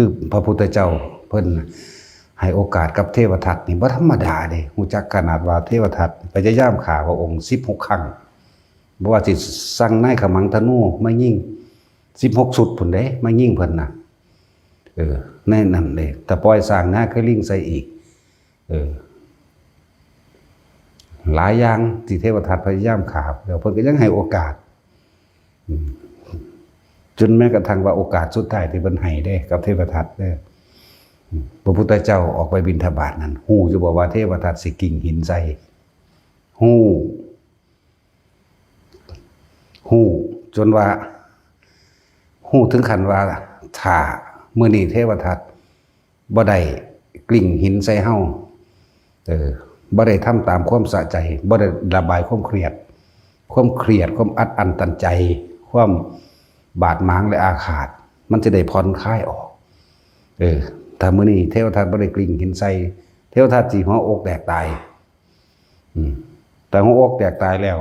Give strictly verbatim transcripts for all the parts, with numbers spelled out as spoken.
คือพระพุทธเจ้าเพิ่นให้โอกาสกับเทวทัตนี่บ่ธรรมดาเด้ ฮู้จักขนาดว่าเทวทัตพยายามฆ่าพระองค์สิบหกครั้ง บ่ว่าสิสั่งนายขมังธนูมายิงสิบหกชุดพุ้นเด้ มายิงเพิ่นน่ะ เออ ในนั้นเด้ แต่ปล่อยสร้างนาคลิงใส่อีก เออ หลายอย่างที่เทวทัตพยายามฆ่า แล้วเพิ่นก็ยังให้โอกาส อืม จนแม้กระทั่งว่าโอกาสสุดท้ายที่เพิ่นให้เด้ กับเทวทัตเด้ อืม พระพุทธเจ้าออกไปบิณฑบาตนั่น ฮู้อยู่บ่ว่าเทวทัตสิกิ่งหินใส่ ฮู้ ฮู้ จนว่า ฮู้ถึงขั้นว่า ถ้ามื้อนี้เทวทัตบ่ได้กลิ้งหินใส่เฮา เออ บ่ได้ทำตามความสะใจ บ่ได้ระบายความเครียด ความเครียด ความอัดอั้นตันใจ ความบาดหมางและอาฆาต มันจะได้ผ่อนคลายออก เออ ถ้ามื้อนี้เทวทัตบ่ได้กลิ้งหินใส่ เทวทัตสิหัวอกแตกตาย อืม แต่หัวอกแตกตายแล้ว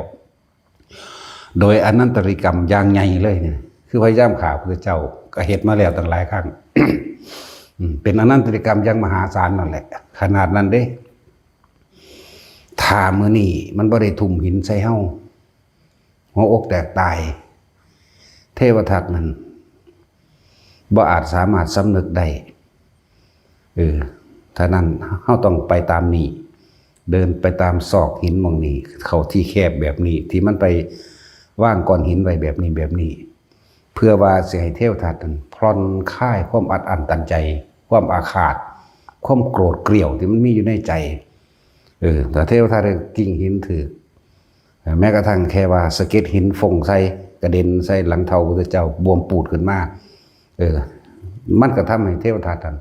โดยอนันตริกรรมอย่างใหญ่เลยเนี่ย คือพยายามฆ่าพระเจ้า ก็เฮ็ดมาแล้วตั้งหลายครั้ง อืม เป็นอนันตริกรรมอย่างมหาศาลนั่นแหละ ขนาดนั้นเด้ ถ้ามื้อนี้มันบ่ได้ทุ่มหินใส่เฮา หัวอกแตกตาย เทวทัตนั่นบ่อาจสามารถสำนึกได้ เออ ถ้านั้นเฮาต้องไปตามนี้ เดินไปตามซอกหินหม่องนี้ เข้าที่แคบแบบนี้ ที่มันไปวางก้อนหินไว้แบบนี้ แบบนี้ เพื่อว่าสิให้เทวทัตนั้นผ่อนคลายความอัดอั้นตันใจ ความอาฆาต ความโกรธเกรี้ยวที่มันมีอยู่ในใจ เออ ถ้าเทวทัตได้กิ่งหินถืก เอ่อ แม้กระทั่งแค่ว่าสะเก็ดหินฟงใส่ กระเด็นใส่หลังเท้าพุทธเจ้า บวมปูดขึ้นมา เออ มันก็ทำให้เทวทัตนั้น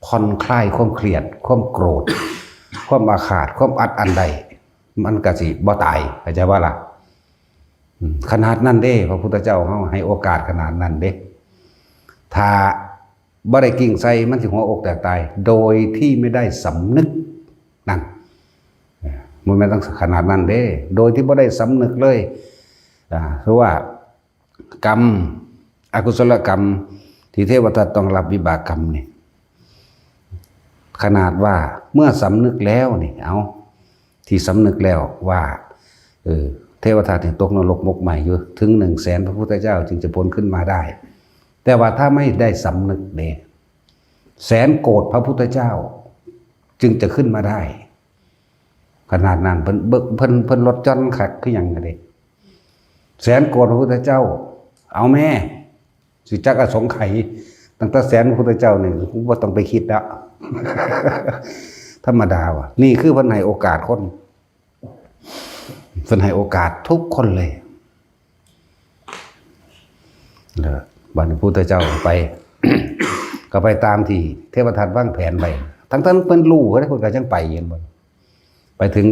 ผ่อนคลายความเครียด ความโกรธ ความอาฆาต ความอัดอั้นได้ มันก็สิบ่ตาย เข้าใจบ่ล่ะ อืม ขนาดนั้นเด้ พระพุทธเจ้าเฮาให้โอกาสขนาดนั้นเด้ ถ้าบ่ได้กิ่งใส่ มันสิหัวอกแตกตาย โดยที่ไม่ได้สำนึก นั่น เออ บ่แม่นตั้งขนาดนั้นเด้ โดยที่บ่ได้สำนึกเลย อ่า คือว่ากรรม อกุศลกรรม ที่เทวทัตต้องรับวิบากกรรมนี่ ขนาดว่าเมื่อสำนึกแล้วนี่ เอา ที่สำนึกแล้วว่า เออ เทวทัตนี่ตกนรกหมกไหม้อยู่ ถึงหนึ่งแสนพระพุทธเจ้าจึงจะพ้นขึ้นมาได้ แต่ว่าถ้าไม่ได้สำนึกเด้ แสนโกดพระพุทธเจ้าจึงจะขึ้นมาได้ ขนาดนั้น เพิ่น เบิ่ง เพิ่น เพิ่นลดหย่อนคักคือหยังกะเด้ แสนโกดพระพุทธเจ้า เอาแม่ สิจักอสงไขย ตั้งแต่แสนพระพุทธเจ้านี่ บ่ต้องไปคิดแล้ว ธรรมดาว่ะ นี่คือเพิ่นให้โอกาสคน เพิ่นให้โอกาสทุกคนเลย แล้วบัดนี้พุทธเจ้าก็ไป ก็ไปตามที่เทวทัตวางแผนไว้ ทั้งๆเพิ่นรู้ว่าเพิ่นก็ยังไป เห็นบ่ ไปถึง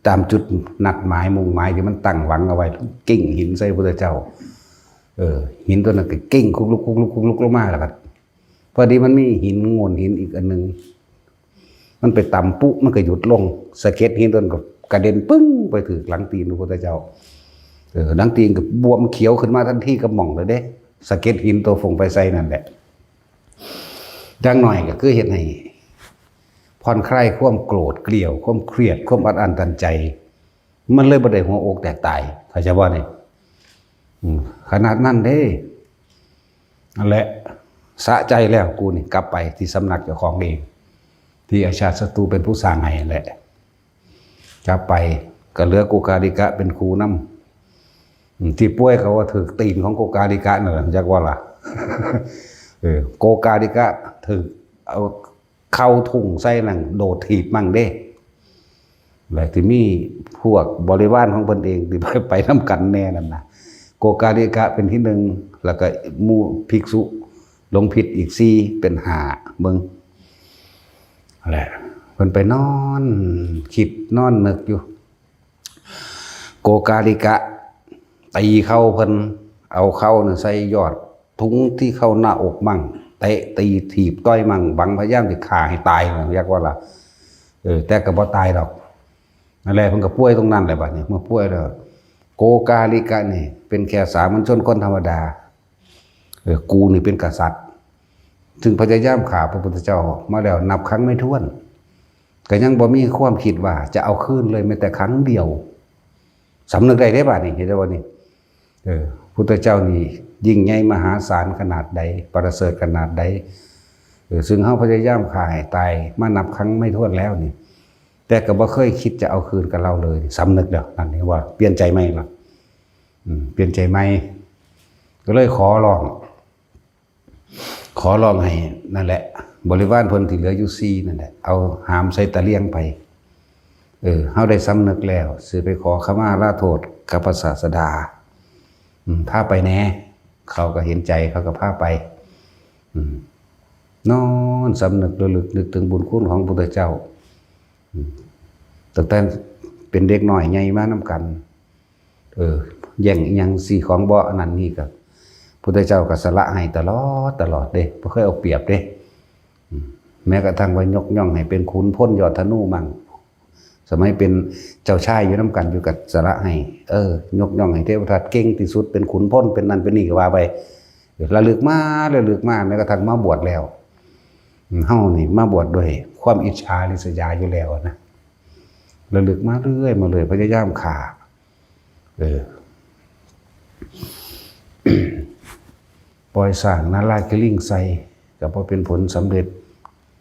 ตามจุดนัดหมายมุ่งหมายที่มันตั้งหวังเอาไว้ กิ่งหินใส่พุทธเจ้า เออ หินตัวนั้นก็กิ่งคุกลุกคุกลุกคุกลุกลงมา แล้วก็ พอดีมันมีหินโง่นหินอีกอันหนึ่ง มันไปตำปุ๊ มันก็หยุดลง สะเก็ดหินตัวนั้นก็กระเด็นปึ้งไปถืกหลังตีนพระพุทธเจ้า เออ หลังตีนก็บวมเขียวขึ้นมาทันทีกับหม่องเลยเด้ สะเก็ดหินตัวฟงไปใส่นั่นแหละ อย่างน้อยก็คือเฮ็ดให้ผ่อนคลายความโกรธเกรี้ยว ความเครียด ความอัดอั้นตันใจ มันเลยบ่ได้หัวอกแตกตาย เข้าใจบ่นี่ อืม ขนาดนั้นเด้ นั่นแหละ สะใจแล้วกูนี่ กลับไปที่สำนักเจ้าของเอง ที่อาชาติศัตรูเป็นผู้สร้างให้นั่นแหละ กลับไปก็เหลือโกกาลิกะเป็นครูนำ อืม ที่ป่วยเขาว่าถืกตีนของโกกาลิกะนั่นแหละ จักว่าล่ะ เออ โกกาลิกะถืกเอาเข่าทุ่งใส่นั่น โดดถีบมั่งเด้ และที่มีพวกบริวารของเพิ่นเองที่ไปนำกันแน่นั่นนะ โกกาลิกะเป็นที่หนึ่ง แล้วก็หมู่ภิกษุหลงผิดอีกสี่ เป็นห้า เบิ่ง แหละ เพิ่นไปนอนคิดนอนนึกอยู่ โกกาลิกะตีเข่าเพิ่น เอาเข่าน่ะใส่ยอดทุงที่เข้าหน้าอกมั่ง เตะตีถีบต่อยมั่ง หวังพยายามสิฆ่าให้ตายนะ เรียกว่าล่ะ เออ แต่ก็บ่ตายดอก นั่นแหละ เพิ่นก็ป่วยตรงนั้นแหละบัดนี้ เมื่อป่วยแล้ว โกกาลิกะนี่เป็นแค่สามัญชนคนธรรมดา เออ กูนี่เป็นกษัตริย์ ซึ่งพยายามฆ่าพระพุทธเจ้ามาแล้วนับครั้งไม่ถ้วน ก็ยังบ่มีความคิดว่าจะเอาคืนเลยแม้แต่ครั้งเดียว สำนึกได้เด้บาดนี้ เห็นบ่นี่ เออ พุทธเจ้านี่ยิ่งใหญ่มหาศาลขนาดใด ประเสริฐขนาดใด เออ ซึ่งเฮาพยายามฆ่าให้ตายมานับครั้งไม่ถ้วนแล้วนี่ แต่ก็บ่เคยคิดจะเอาคืนกับเราเลย สำนึกแล้ว นั่นเรียกว่าเปลี่ยนใจใหม่แล้ว อืม เปลี่ยนใจใหม่ ก็เลยขอร้อง ขอร้องให้นั่นแหละ บริวารเพิ่นที่เหลืออยู่สี่นั่นแหละ เอาหามใส่ตะเลียงไป เออ เฮาได้สำนึกแล้ว สิไปขอขมาลาโทษกับพระศาสดา อืม พาไปแหน่ เขาก็เห็นใจ เขาก็พาไป อืม นอนสำนึกระลึกนึกถึงบุญคุณของพระพุทธเจ้า อืม ตั้งแต่เป็นเด็กน้อยใหญ่มานำกัน เออ แย่งอิหยังสิ่งของบ่อันนั้นนี่ก็ พุทธเจ้าก็สละให้ตลอด ตลอดเด้ บ่เคยเอาเปรียบเด้ อืม แม้กระทั่งว่ายกย่องให้เป็นขุนพลยอดธนูมั่ง สมัยเป็นเจ้าชายอยู่นำกันอยู่ก็สละให้ เออ ยกย่องให้เทพทัตเก่งที่สุด เป็นขุนพล เป็นนั่นเป็นนี่ก็ว่าไป ระลึกมา ระลึกมา แม้กระทั่งมาบวชแล้ว อืม เฮานี่มาบวชด้วยความอิจฉาริษยาอยู่แล้วนะ ระลึกมาเรื่อยมาเลย พยายามฆ่า เออ ปล่อยสร้างนาลาคิลิงใส่ ก็บ่เป็นผลสำเร็จ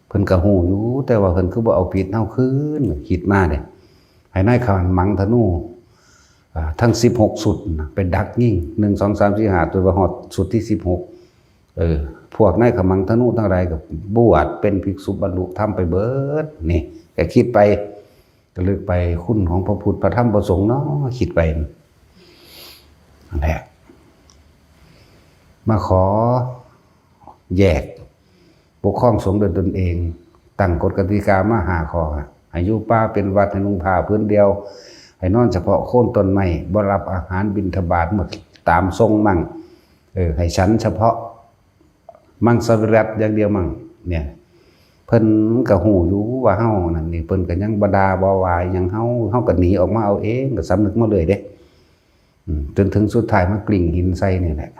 เพิ่นก็ฮู้อยู่ แต่ว่าเพิ่นคือบ่เอาผิดเฮาคืน คิดมาเด้ ให้นายขวัญมังธนู อ่า ทั้งสิบหกชุดน่ะ ไปดักยิง หนึ่ง สอง สาม สี่ ห้า จนว่าฮอดชุดที่สิบหก เออ พวกนายขมังธนูทั้งหลายก็บวชเป็นภิกษุบรรลุธรรมไปเบิด นี่ ก็คิดไป ระลึกไปคุณของพระพุทธ พระธรรม พระสงฆ์เนาะ คิดไป นั่นแหละ มาขอแยก ปกครองสงฆ์โดยตนเอง ตั้งกฎกติกามาห้าข้อ ให้อยู่ป่าเป็นวัตร ให้นุ่งผ้าผืนเดียว ให้นอนเฉพาะโคนต้นไม้ บ่รับอาหารบิณฑบาตเมื่อตามทรงมั่ง เออ ให้ฉันเฉพาะมังสวิรัติอย่างเดียวมั่ง เนี่ย เพิ่นก็ฮู้อยู่ว่าเฮานั่นนี่ เพิ่นก็ยังบ่ด่าบ่ว่าหยังเฮา เฮาก็หนีออกมาเอาเอง ก็สำนึกมาเลยเด้ อืม จนถึงสุดท้ายมากลิ้งหินใส่นี่แหละ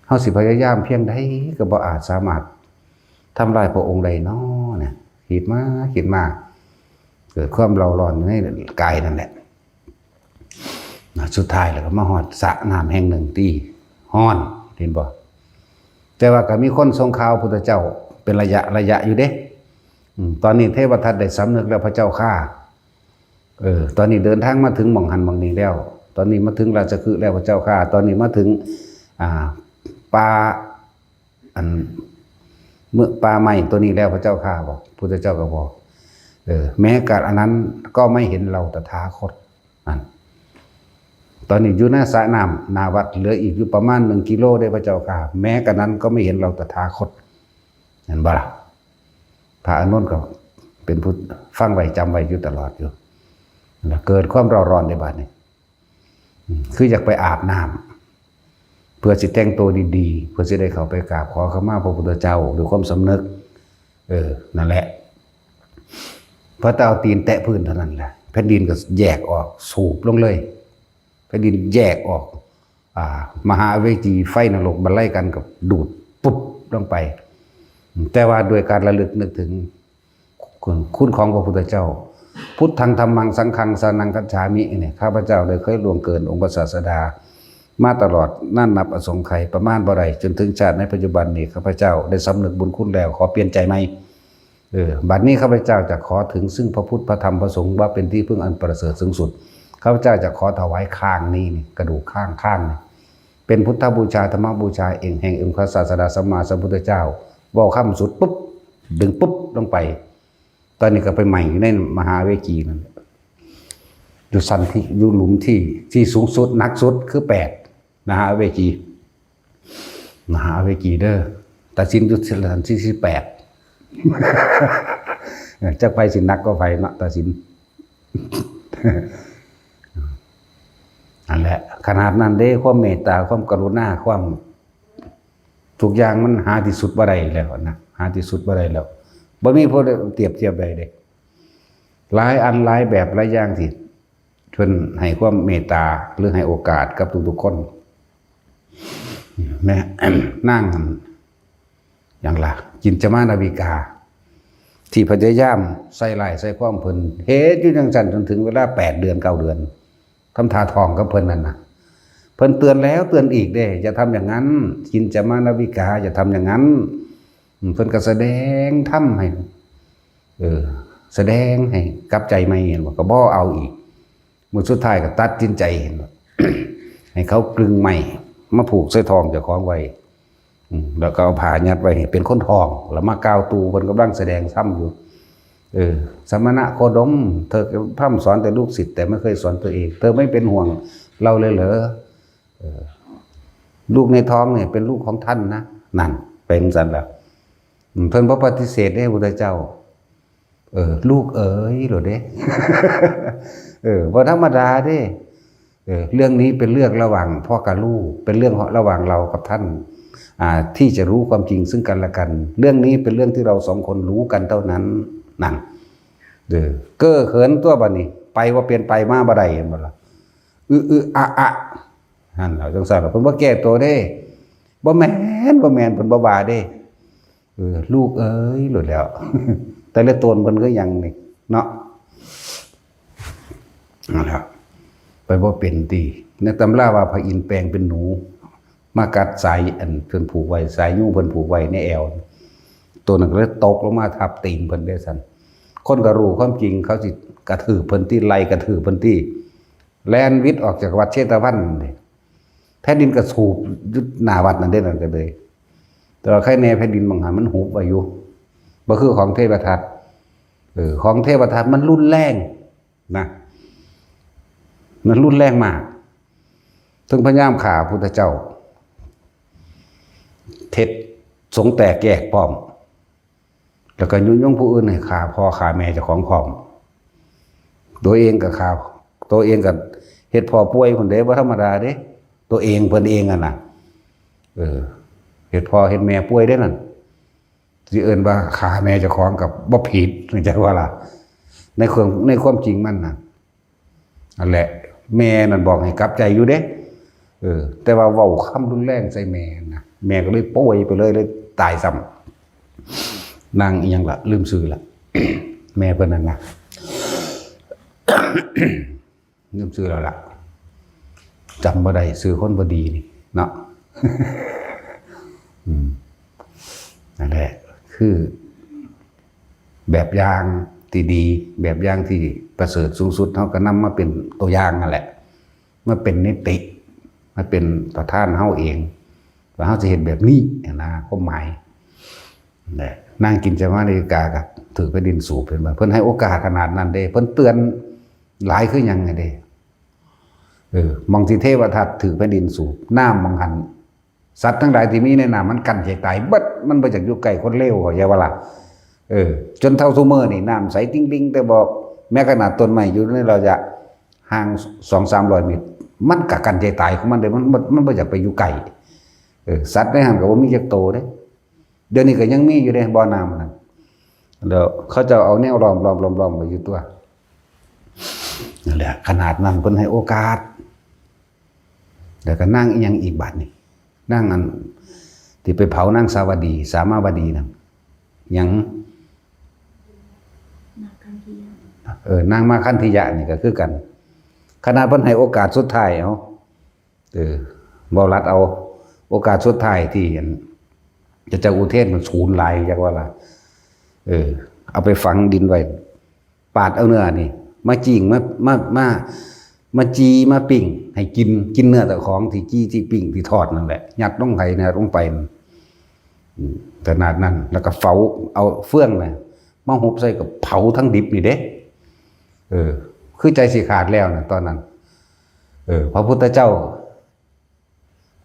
เฮาสิพยายามเพียงใดก็บ่อาจสามารถทำลายพระองค์ได้น้อนะ คิดมาคิดมา เกิดความเร่าร้อนอยู่ในกายนั่นแหละ นะ สุดท้ายแล้วก็มาฮอดสระน้ำแห่งหนึ่งตี้ฮ้อน เห็นบ่ แต่ว่าก็มีคนส่งข่าวพุทธเจ้าเป็นระยะระยะอยู่เด้ อืม ตอนนี้เทวทัตได้สำนึกแล้วพระเจ้าข้า เออ ตอนนี้เดินทางมาถึงหม่องหั้นหม่องนี้แล้ว ตอนนี้มาถึงราชคฤห์แล้วพระเจ้าข้า ตอนนี้มาถึง อ่า ป่า อัน เมืองป่าไม้ตัวนี้แล้วพระเจ้าข้า บอก พุทธเจ้าก็บอก เออ แม้กาดอันนั้นก็ไม่เห็นเราตถาคต นั่น ตอนนี้อยู่หน้าสระน้ำหน้าวัด เหลืออีกอยู่ประมาณหนึ่งกิโลเด้พระเจ้าข้า แม้กาดนั้นก็ไม่เห็นเราตถาคต เห็นบ่ล่ะ พระอานนท์ก็เป็นผู้ฟังไว้จำไว้อยู่ตลอดอยู่ แล้วเกิดความเร่าร้อนในบัดนี้ อืม คืออยากไปอาบน้ำ เพื่อสิแต่งตัวดีๆ เพื่อสิได้เข้าไปกราบขอขมาพระพุทธเจ้าด้วยความสำนึก เออ นั่นแหละ พอแต่เอาตีนแตะพื้นเท่านั้นแหละ แผ่นดินก็แยกออก สูบลงเลย แผ่นดินแยกออก อ่า มหาอเวจี ไฟนรกบรรลัยกันกับดูดปุ๊บลงไป แต่ว่าด้วยการระลึกนึกถึง คุณ คุณของพระพุทธเจ้า พุทธัง ธัมมัง สังฆัง สรณัง คัจฉามิ เนี่ย ข้าพเจ้าได้เคยล่วงเกินองค์พระศาสดา มาตลอดนานนับอสงไขย ประมาณบ่ได้ จนถึงชาติในปัจจุบันนี้ ข้าพเจ้าได้สำนึกบุญคุณแล้ว ขอเปลี่ยนใจใหม่ เออ บัดนี้ข้าพเจ้าจะขอถึงซึ่งพระพุทธ พระธรรม พระสงฆ์ ว่าเป็นที่พึ่งอันประเสริฐสูงสุด ข้าพเจ้าจะขอถวายข้างนี้นี่ กระดูกข้าง ข้างนี่ เป็นพุทธบูชา ธรรมบูชา เองแห่งองค์พระศาสดาสัมมาสัมพุทธเจ้า เว้าคำสุดปุ๊บ ดึงปุ๊บลงไป ตอนนี้ก็ไปไหม้อยู่ในมหาเวจีนั่นแหละ อยู่ชั้นที่ อยู่หลุมที่ ที่สูงสุด หนักสุดคือแปด มหาเวจี มหาเวจีเด้อ ตัดสินอยู่ชั้นที่สิบแปด จักไผสิหนักกว่าไผเนาะ ตัดสิน นั่นแหละ ขนาดนั้นเด้ ความเมตตา ความกรุณา ความ ทุกอย่างมันหาที่สุดบ่ได้แล้วนะ หาที่สุดบ่ได้แล้ว บ่มีผู้ใดเปรียบเทียบได้เด้ หลายอันหลายแบบหลายอย่างที่เพิ่นให้ความเมตตาหรือให้โอกาสกับทุกๆคน แม่ นาง น อย่างละ กินจมานาวิกา ที่พยายามใส่ร้ายใส่ความเพิ่น เฮ็ดอยู่จังซั่นจนถึงเวลาแปดเดือนเก้าเดือน ทำท่าท้องกับเพิ่นนั่นน่ะ เพิ่นเตือนแล้วเตือนอีกเด้ อย่าทำอย่างนั้น กินจมานาวิกา อย่าทำอย่างนั้น อืม เพิ่นก็แสดงธรรมให้ เออ แสดงให้กลับใจใหม่ เห็นบ่ ก็บ่เอาอีก มื้อสุดท้ายก็ตัดสินใจ เห็นบ่ ให้เขากลึงไม้มาผูกใส่ท้องเจ้าของไว้ อืม แล้วก็เอาผ้ายัดไว้ให้เป็นคนท้อง แล้วมากล่าวตู่ เพิ่นกำลังแสดงธรรมอยู่ เออ สมณะโคดม เธอพร่ำสอนแต่ลูกศิษย์ แต่ไม่เคยสอนตัวเอง เธอไม่เป็นห่วงเราเลยเหรอ เออ ลูกในท้องเนี่ยเป็นลูกของท่านนะ นั่น เป็นจั่งซั่นแล้ว อืม เพิ่นบ่ปฏิเสธเด้ พุทธเจ้า เออ ลูกเอ๋ย โลดเด้ เออ บ่ธรรมดาเด้ เออ เรื่องนี้เป็นเรื่องระหว่างพ่อกับลูก เป็นเรื่องระหว่างเรากับท่าน อ่า ที่จะรู้ความจริงซึ่งกันและกัน เรื่องนี้เป็นเรื่องที่เราสองคนรู้กันเท่านั้น นั่น เออ เก้อเขินตัวบัดนี้ ไปบ่เป็น ไปมาบ่ได้ เห็นบ่ล่ะ อึอึอะอะ หั่นล่ะ จังซั่นล่ะ เพิ่นบ่แก้ตัวเด้ บ่แม่น บ่แม่น เพิ่นบ่ว่าเด้ เออ ลูกเอ๋ย โลดแล้ว แต่ละตนเพิ่นคือหยังนี่ เนาะ นั่นล่ะ ไปบ่เป็นติ ในตำราว่าพระอินทร์แปลงเป็นหนู มากัดสายอันเพิ่นผูกไว้ สายยูงเพิ่นผูกไว้ในแอว ตัวนั้นก็เลยตกลงมาทับตีนเพิ่นเด้ซั่น คนก็รู้ความจริง เขาสิกระทืบเพิ่นติ ไล่กระทืบเพิ่นติ แล่นหวิดออกจากวัดเชตวันเด้ แผ่นดินก็สูบอยู่หน้าวัดนั่นเด้ นั่นก็เลย แต่ว่าใครแน่แผ่นดินบางหันมันหุบไว้อยู่ บ่คือของเทพทัต เออ ของเทพทัตมันรุนแรงนะ มันรุนแรงมาก ถึงพยายามฆ่าพุทธเจ้า เฮ็ดสงฆ์แตกแยกพร้อม แล้วก็ยุยงผู้อื่นให้ฆ่าพ่อฆ่าแม่เจ้าของพร้อม ตัวเองก็ฆ่า ตัวเองก็เฮ็ดพ่อป่วยพุ้นเด้ บ่ธรรมดาเด้ ตัวเองเพิ่นเองอะนะ เออ เฮ็ดพ่อเฮ็ดแม่ป่วยเด้นั่น สิเอิ้นว่าฆ่าแม่เจ้าของก็บ่ผิด จั่งว่าล่ะ ในความ ในความจริงมันน่ะ นั่นแหละ แม่นั่นบอกให้กลับใจอยู่เด้ เออ แต่ว่าเว้าคำรุนแรงใส่แม่นะ แม่ก็เลยป่วยไปเลย เลยตายซ้ำ นางอิหยังล่ะ ลืมชื่อละ แม่เพิ่นนั่นนะ ลืมชื่อแล้วล่ะ จำบ่ได้ ชื่อคนบ่ดีนี่ เนาะ อืม นั่นแหละ คือ แบบอย่างที่ดี แบบอย่างที่ประเสริฐสูงสุด เฮาก็นำมาเป็นตัวอย่างนั่นแหละ มาเป็นนิติ มาเป็นประธานเฮาเอง ว่าเฮาสิเฮ็ดแบบนี้นะ ความหมาย นั่นแหละ นางกินจมานาวิกาก็ถืกแผ่นดินสูบ เห็นบ่ เพิ่นให้โอกาสขนาดนั้นเด้ เพิ่นเตือนหลายคือหยังไงเด้ เออ หม่องที่เทวทัตถืกแผ่นดินสูบ น้ำหม่องหั่น สัตว์ทั้งหลายที่มีในน้ำมันกั้นใจตายเบิด มันบ่อยากอยู่ใกล้คนเลว เข้าใจบ่ล่ะ เออ จนเท่าซุมื้อนี่น้ำใสติ๊งติ๊ง แต่บอกแม้ขนาดต้นไม้อยู่ในระยะห่างสองสามร้อยเมตร มันก็กั้นใจตายของมันเด้ มัน มัน มันบ่อยากไปอยู่ใกล้ เออ สัตว์ในหั่นก็บ่มีจักโตเด้ เดี๋ยวนี้ก็ยังมีอยู่เด้ บ่อน้ำนั่น แล้วเขาเจ้าเอาแนวล้อมๆๆๆไว้อยู่ตัว นั่นแหละ ขนาดนั้นเพิ่นให้โอกาส แล้วก็นางอิหยังอีกบาดนี่ นางอันที่ไปเผานางสาวดี สามาวดีนั่น หยัง นาคันธียะ เออ นางมาคันธียะนี่ก็คือกัน ขนาดเพิ่นให้โอกาสสุดท้าย เอ้า เออ เว้าลัดเอา โอกาสสุดท้ายที่อัน พระเจ้าอุเทนมันสูญหลาย จักว่าล่ะ เออ เอาไปฝังดินไว้ ปาดเอาเนื้อนี่ มาจี่ง มา มา มา มาจี่ มาปิ้ง ให้กิน กินเนื้อเจ้าของที่จี่ ที่ปิ้ง ที่ทอดนั่นแหละ ยัดลงไป ยัดลงไป อืม ขนาดนั้น แล้วก็เผา เอาเฟืองน่ะ มาหุบใส่กับเผาทั้งดิบนี่เด้ เออ คือใจสิขาดแล้วน่ะ ตอนนั้น เออ พระพุทธเจ้า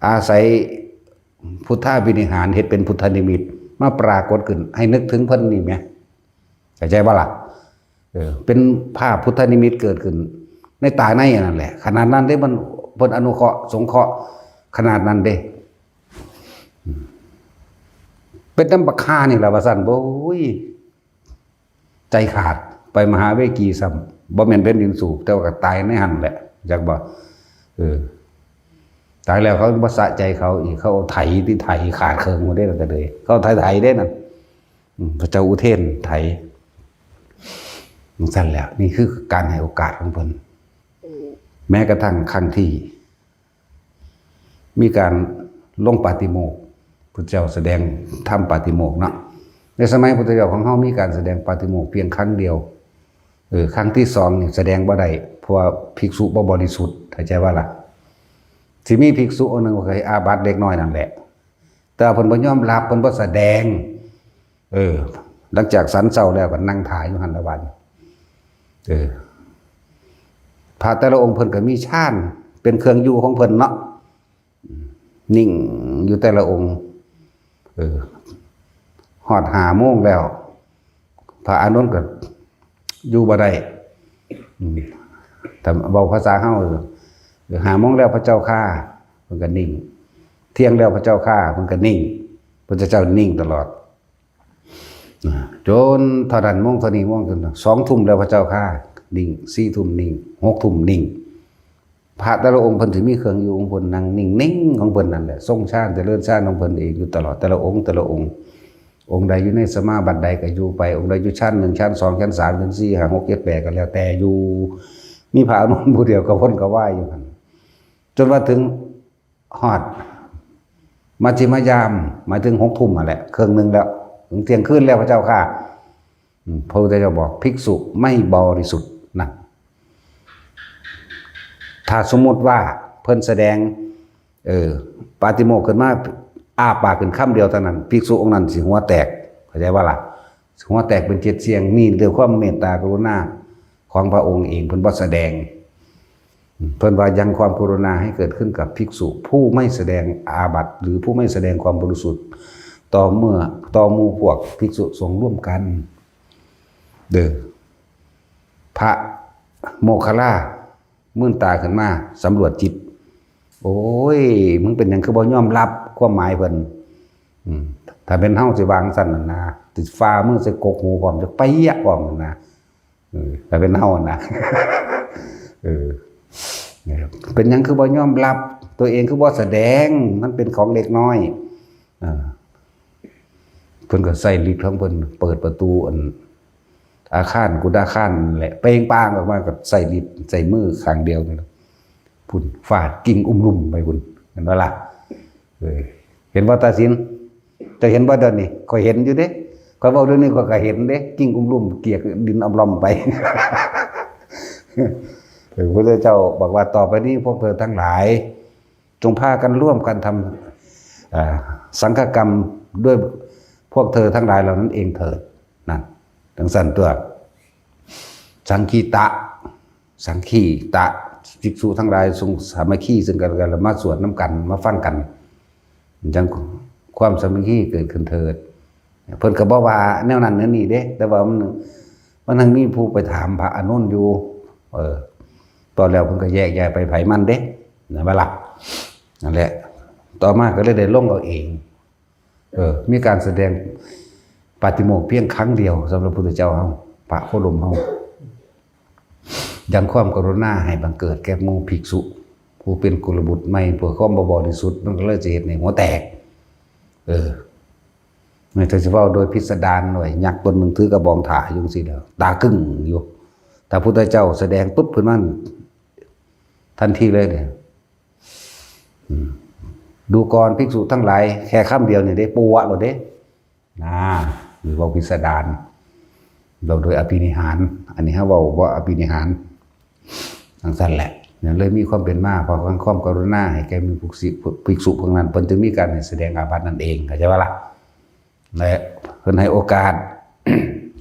อาศัยพุทธาภินิหาร เฮ็ดเป็นพุทธนิมิต มาปรากฏขึ้น ให้นึกถึงเพิ่นนี่แหม เข้าใจบ่ล่ะ เออ เป็นภาพพุทธนิมิตเกิดขึ้น ในตาในอันนั้นแหละ ขนาดนั้นเด้ มัน เพิ่นอนุเคราะห์สงเคราะห์ขนาดนั้นเด้ อืม เป็นนำบักห่านี่ล่ะ ว่าซั่น โอ้ย ใจขาด ไปมหาเวกีซ้ำ บ่แม่นแผ่นดินสูบ แต่ว่าก็ตายในหั่นแหละ จักบ่ เออ ตายแล้วเขาบ่สะใจเขาอีก เขาเอาไถที่ไถขาดเคิงหมดเด้ แล้วก็เลย เขาไถไถเด้นั่น อืม พระเจ้าอุเทนไถ จั่งซั่นแหละ นี่คือการให้โอกาสของเพิ่น แม้กระทั่งครั้งที่ มีการลงปาฏิโมกข์ พุทธเจ้าแสดงธรรมปาฏิโมกข์เนาะ ในสมัยพุทธเจ้าของเฮามีการแสดงปาฏิโมกข์เพียงครั้งเดียว เออ ครั้งที่สองนี่แสดงบ่ได้ เพราะว่าภิกษุบ่บริสุทธิ์ เข้าใจว่าล่ะ สิมีภิกษุองค์หนึ่งก็เคยอาบัติเล็กน้อยนั่นแหละ แต่เพิ่นบ่ยอมรับ เพิ่นบ่แสดง เออ หลังจากฉันเช้าแล้วก็นั่งถ่ายอยู่หั่นละวัน เออ พระแต่ละองค์เพิ่นก็มีฌานเป็นเครื่องอยู่ของเพิ่นเนาะ นิ่งอยู่แต่ละองค์ เออ ฮอดห้าโมงแล้ว พระอานนท์ก็อยู่บ่ได้ อืม ถ้าเว้าภาษาเฮา เออ ห้าโมงแล้วพระเจ้าข้า เพิ่นก็นิ่ง เที่ยงแล้วพระเจ้าข้า เพิ่นก็นิ่ง พระเจ้านิ่งตลอด จนเท่านั้นโมงเท่านี้โมง จนสองทุ่มแล้วพระเจ้าข้า นิ่ง สี่ทุ่มนิ่ง หกทุ่มนิ่ง พระแต่ละองค์เพิ่นสิมีเครื่องอยู่ของเพิ่น นั่งนิ่งๆของเพิ่นนั่นแหละ ทรงฌานเจริญฌานของเพิ่นเองอยู่ตลอด แต่ละองค์ แต่ละองค์ องค์ใดอยู่ในสมาบัติใดก็อยู่ไป องค์ใดอยู่ฌานหนึ่ง ฌานสอง ฌานสาม ฌานสี่ ห้า หก เจ็ด แปด ก็แล้วแต่อยู่ มีพระอานนท์ผู้เดียวกระวนกระวายอยู่หั่น จนว่าถึงฮอดมัชฌิมยาม หมายถึงหกทุ่มนั่นแหละ เครื่องหนึ่งแล้ว ถึงเที่ยงคืนแล้วพระเจ้าข้า อืม พระพุทธเจ้าบอกภิกษุไม่บริสุทธิ์นั่น ถ้าสมมุติว่าเพิ่นแสดง เออ ปาฏิโมกข์ขึ้นมา อ้าปากขึ้นคำเดียวเท่านั้น ภิกษุองค์นั้นสิหัวแตก เข้าใจบ่ล่ะ หัวแตกเป็นเจ็ดเสี้ยง นี่ด้วยความเมตตากรุณาของพระองค์เอง เพิ่นบ่แสดง เพิ่นว่ายังความกรุณาให้เกิดขึ้นกับภิกษุผู้ไม่แสดงอาบัติ หรือผู้ไม่แสดงความบริสุทธิ์ ต่อเมื่อ ต่อหมู่พวกภิกษุสงฆ์ร่วมกัน เด้อ พระโมคคัลลามื่นตาขึ้นมาสำรวจจิต โอ้ย มึงเป็นหยังคือบ่ยอมรับความหมายเพิ่น อืม ถ้าเป็นเฮาสิวางซั่นน่ะนะ สิฝ่ามือใส่กกหูพร้อม จะเปียะพร้อมน่ะนะ เออ ถ้าเป็นเฮาน่ะ เออ เป็นหยังคือบ่ยอมรับ ตัวเองคือบ่แสดง มันเป็นของเล็กน้อย อ่า เพิ่นก็ใช้ฤทธิ์ของเพิ่น เปิดประตูอัน อาคารกุฏอาคารนั่นแหละ เปล่งปล่างออกมา ก็ใช้ฤทธิ์ ใช้มือข้างเดียวนี่ล่ะ พุ้น ฟาดกิ่งอุ้มลุ่มไปพุ้น เห็นบ่ล่ะ เออ เห็นบ่ตาสิน เจ้าเห็นบ่เดี๋ยวนี้ ข้อยเห็นอยู่เด้ ข้อยเว้าเรื่องนี้ข้อยก็เห็นเด้ กิ่งอุ้มลุ่มเกลียกดินอำล่อมไป เออ พระพุทธเจ้าบอกว่า ต่อไปนี้พวกเธอทั้งหลาย จงพากันร่วมกันทำ อ่า สังฆกรรมด้วยพวกเธอทั้งหลายเหล่านั้นเองเถิด นั่น จั่งซั่นตัว สังคีตะ สังคีตะ ภิกษุทั้งหลายจงสามัคคีซึ่งกันและกัน แล้วมาสวดนำกัน มาฟังกัน จั่งความสามัคคีเกิดขึ้นเถิด เพิ่นก็บ่ว่าแนวนั้นแนวนี้เด้ แต่ว่ามัน มันยังมีผู้ไปถามพระอานนท์อยู่ เออ ตอนแล้วเพิ่นก็แยกย้ายไปไผมันเด้ นั่นว่าล่ะ นั่นแหละ ต่อมาก็เลยได้ลงเอาเอง เออ มีการแสดงปาฏิโมกข์เพียงครั้งเดียวสำหรับพุทธเจ้าเฮา พระโคดมเฮา ยังความกรุณาให้บังเกิดแก่หมู่ภิกษุ ผู้เป็นกุลบุตรใหม่ เพื่อความบ่บริสุทธิ์ มันก็เลยจะเฮ็ดให้หัวแตก เออ นี่ถ้าสิเว้าโดยพิสดารหน่อย ยักษ์ตนหนึ่งถือกระบองถ่าอยู่จั่งซี้แล้ว ตากึ่งอยู่ ถ้าพุทธเจ้าแสดงปุ๊บขึ้นมา ทันทีเลยเนี่ย อืม ดูก่อนภิกษุทั้งหลาย แค่คำเดียวนี่ได้ปัวโลดเด้ นะ หรือเว้าพิสดาร เว้าโดยอภินิหาร อันนี้เฮาเว้าบ่อภินิหาร จั่งซั่นแหละ เนี่ยเลยมีความเป็นมา เพราะความกรุณาให้แก่หมู่ภิกษุ ภิกษุพวกนั้น เพิ่นจึงมีการให้แสดงอาบัตินั่นเอง เข้าใจบ่ล่ะ และเพิ่นให้โอกาส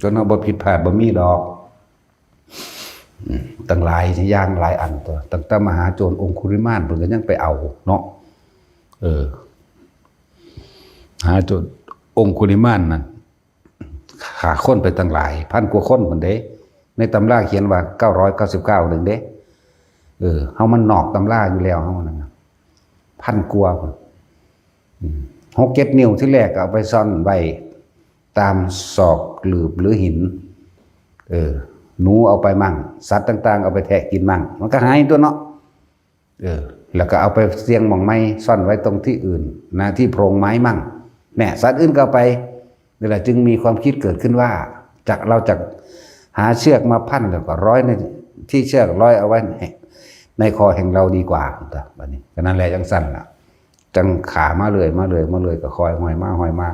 จนเฮาบ่ผิดพลาดบ่มีดอก อืม ตั้งหลายอย่างหลายอันตัว ตั้งแต่มหาโจรองคุลิมานเพิ่นก็ยังไปเอาเนาะ เออ มหาโจรองคุลิมานนั่น ฆ่าคนไปตั้งหลาย พันกว่าคนพุ้นเด้ ในตำราเขียนว่าเก้าร้อยเก้าสิบเก้าหนึ่งเด้ เออ เฮามันนอกตำราอยู่แล้ว เฮานั่นน่ะ พันกว่าพุ้น อืม หกเจ็ดนิ้วที่แรกก็เอาไปซ่อนไว้ตามซอกหลืบหรือหิน เออ หนูเอาไปมั่ง สัตว์ต่างๆ เอาไปแทะกินมั่ง มันก็หายตัวเนาะ เออ แล้วก็เอาไปเสี่ยงหม่องไม้ซ่อนไว้ตรงที่อื่นนะ ที่โพรงไม้มั่ง เนี่ย สัตว์อื่นก็เอาไป นี่แหละจึงมีความคิดเกิดขึ้นว่า จะ เราจะหาเชือกมาพันแล้วก็ร้อยในที่เชือก ร้อยเอาไว้ในในคอแห่งเราดีกว่า บัดนี้ ก็นั่นแหละจังซั่นล่ะ จังขามาเรื่อย มาเรื่อย มาเรื่อย ก็ค่อยห้อยมา ห้อยมา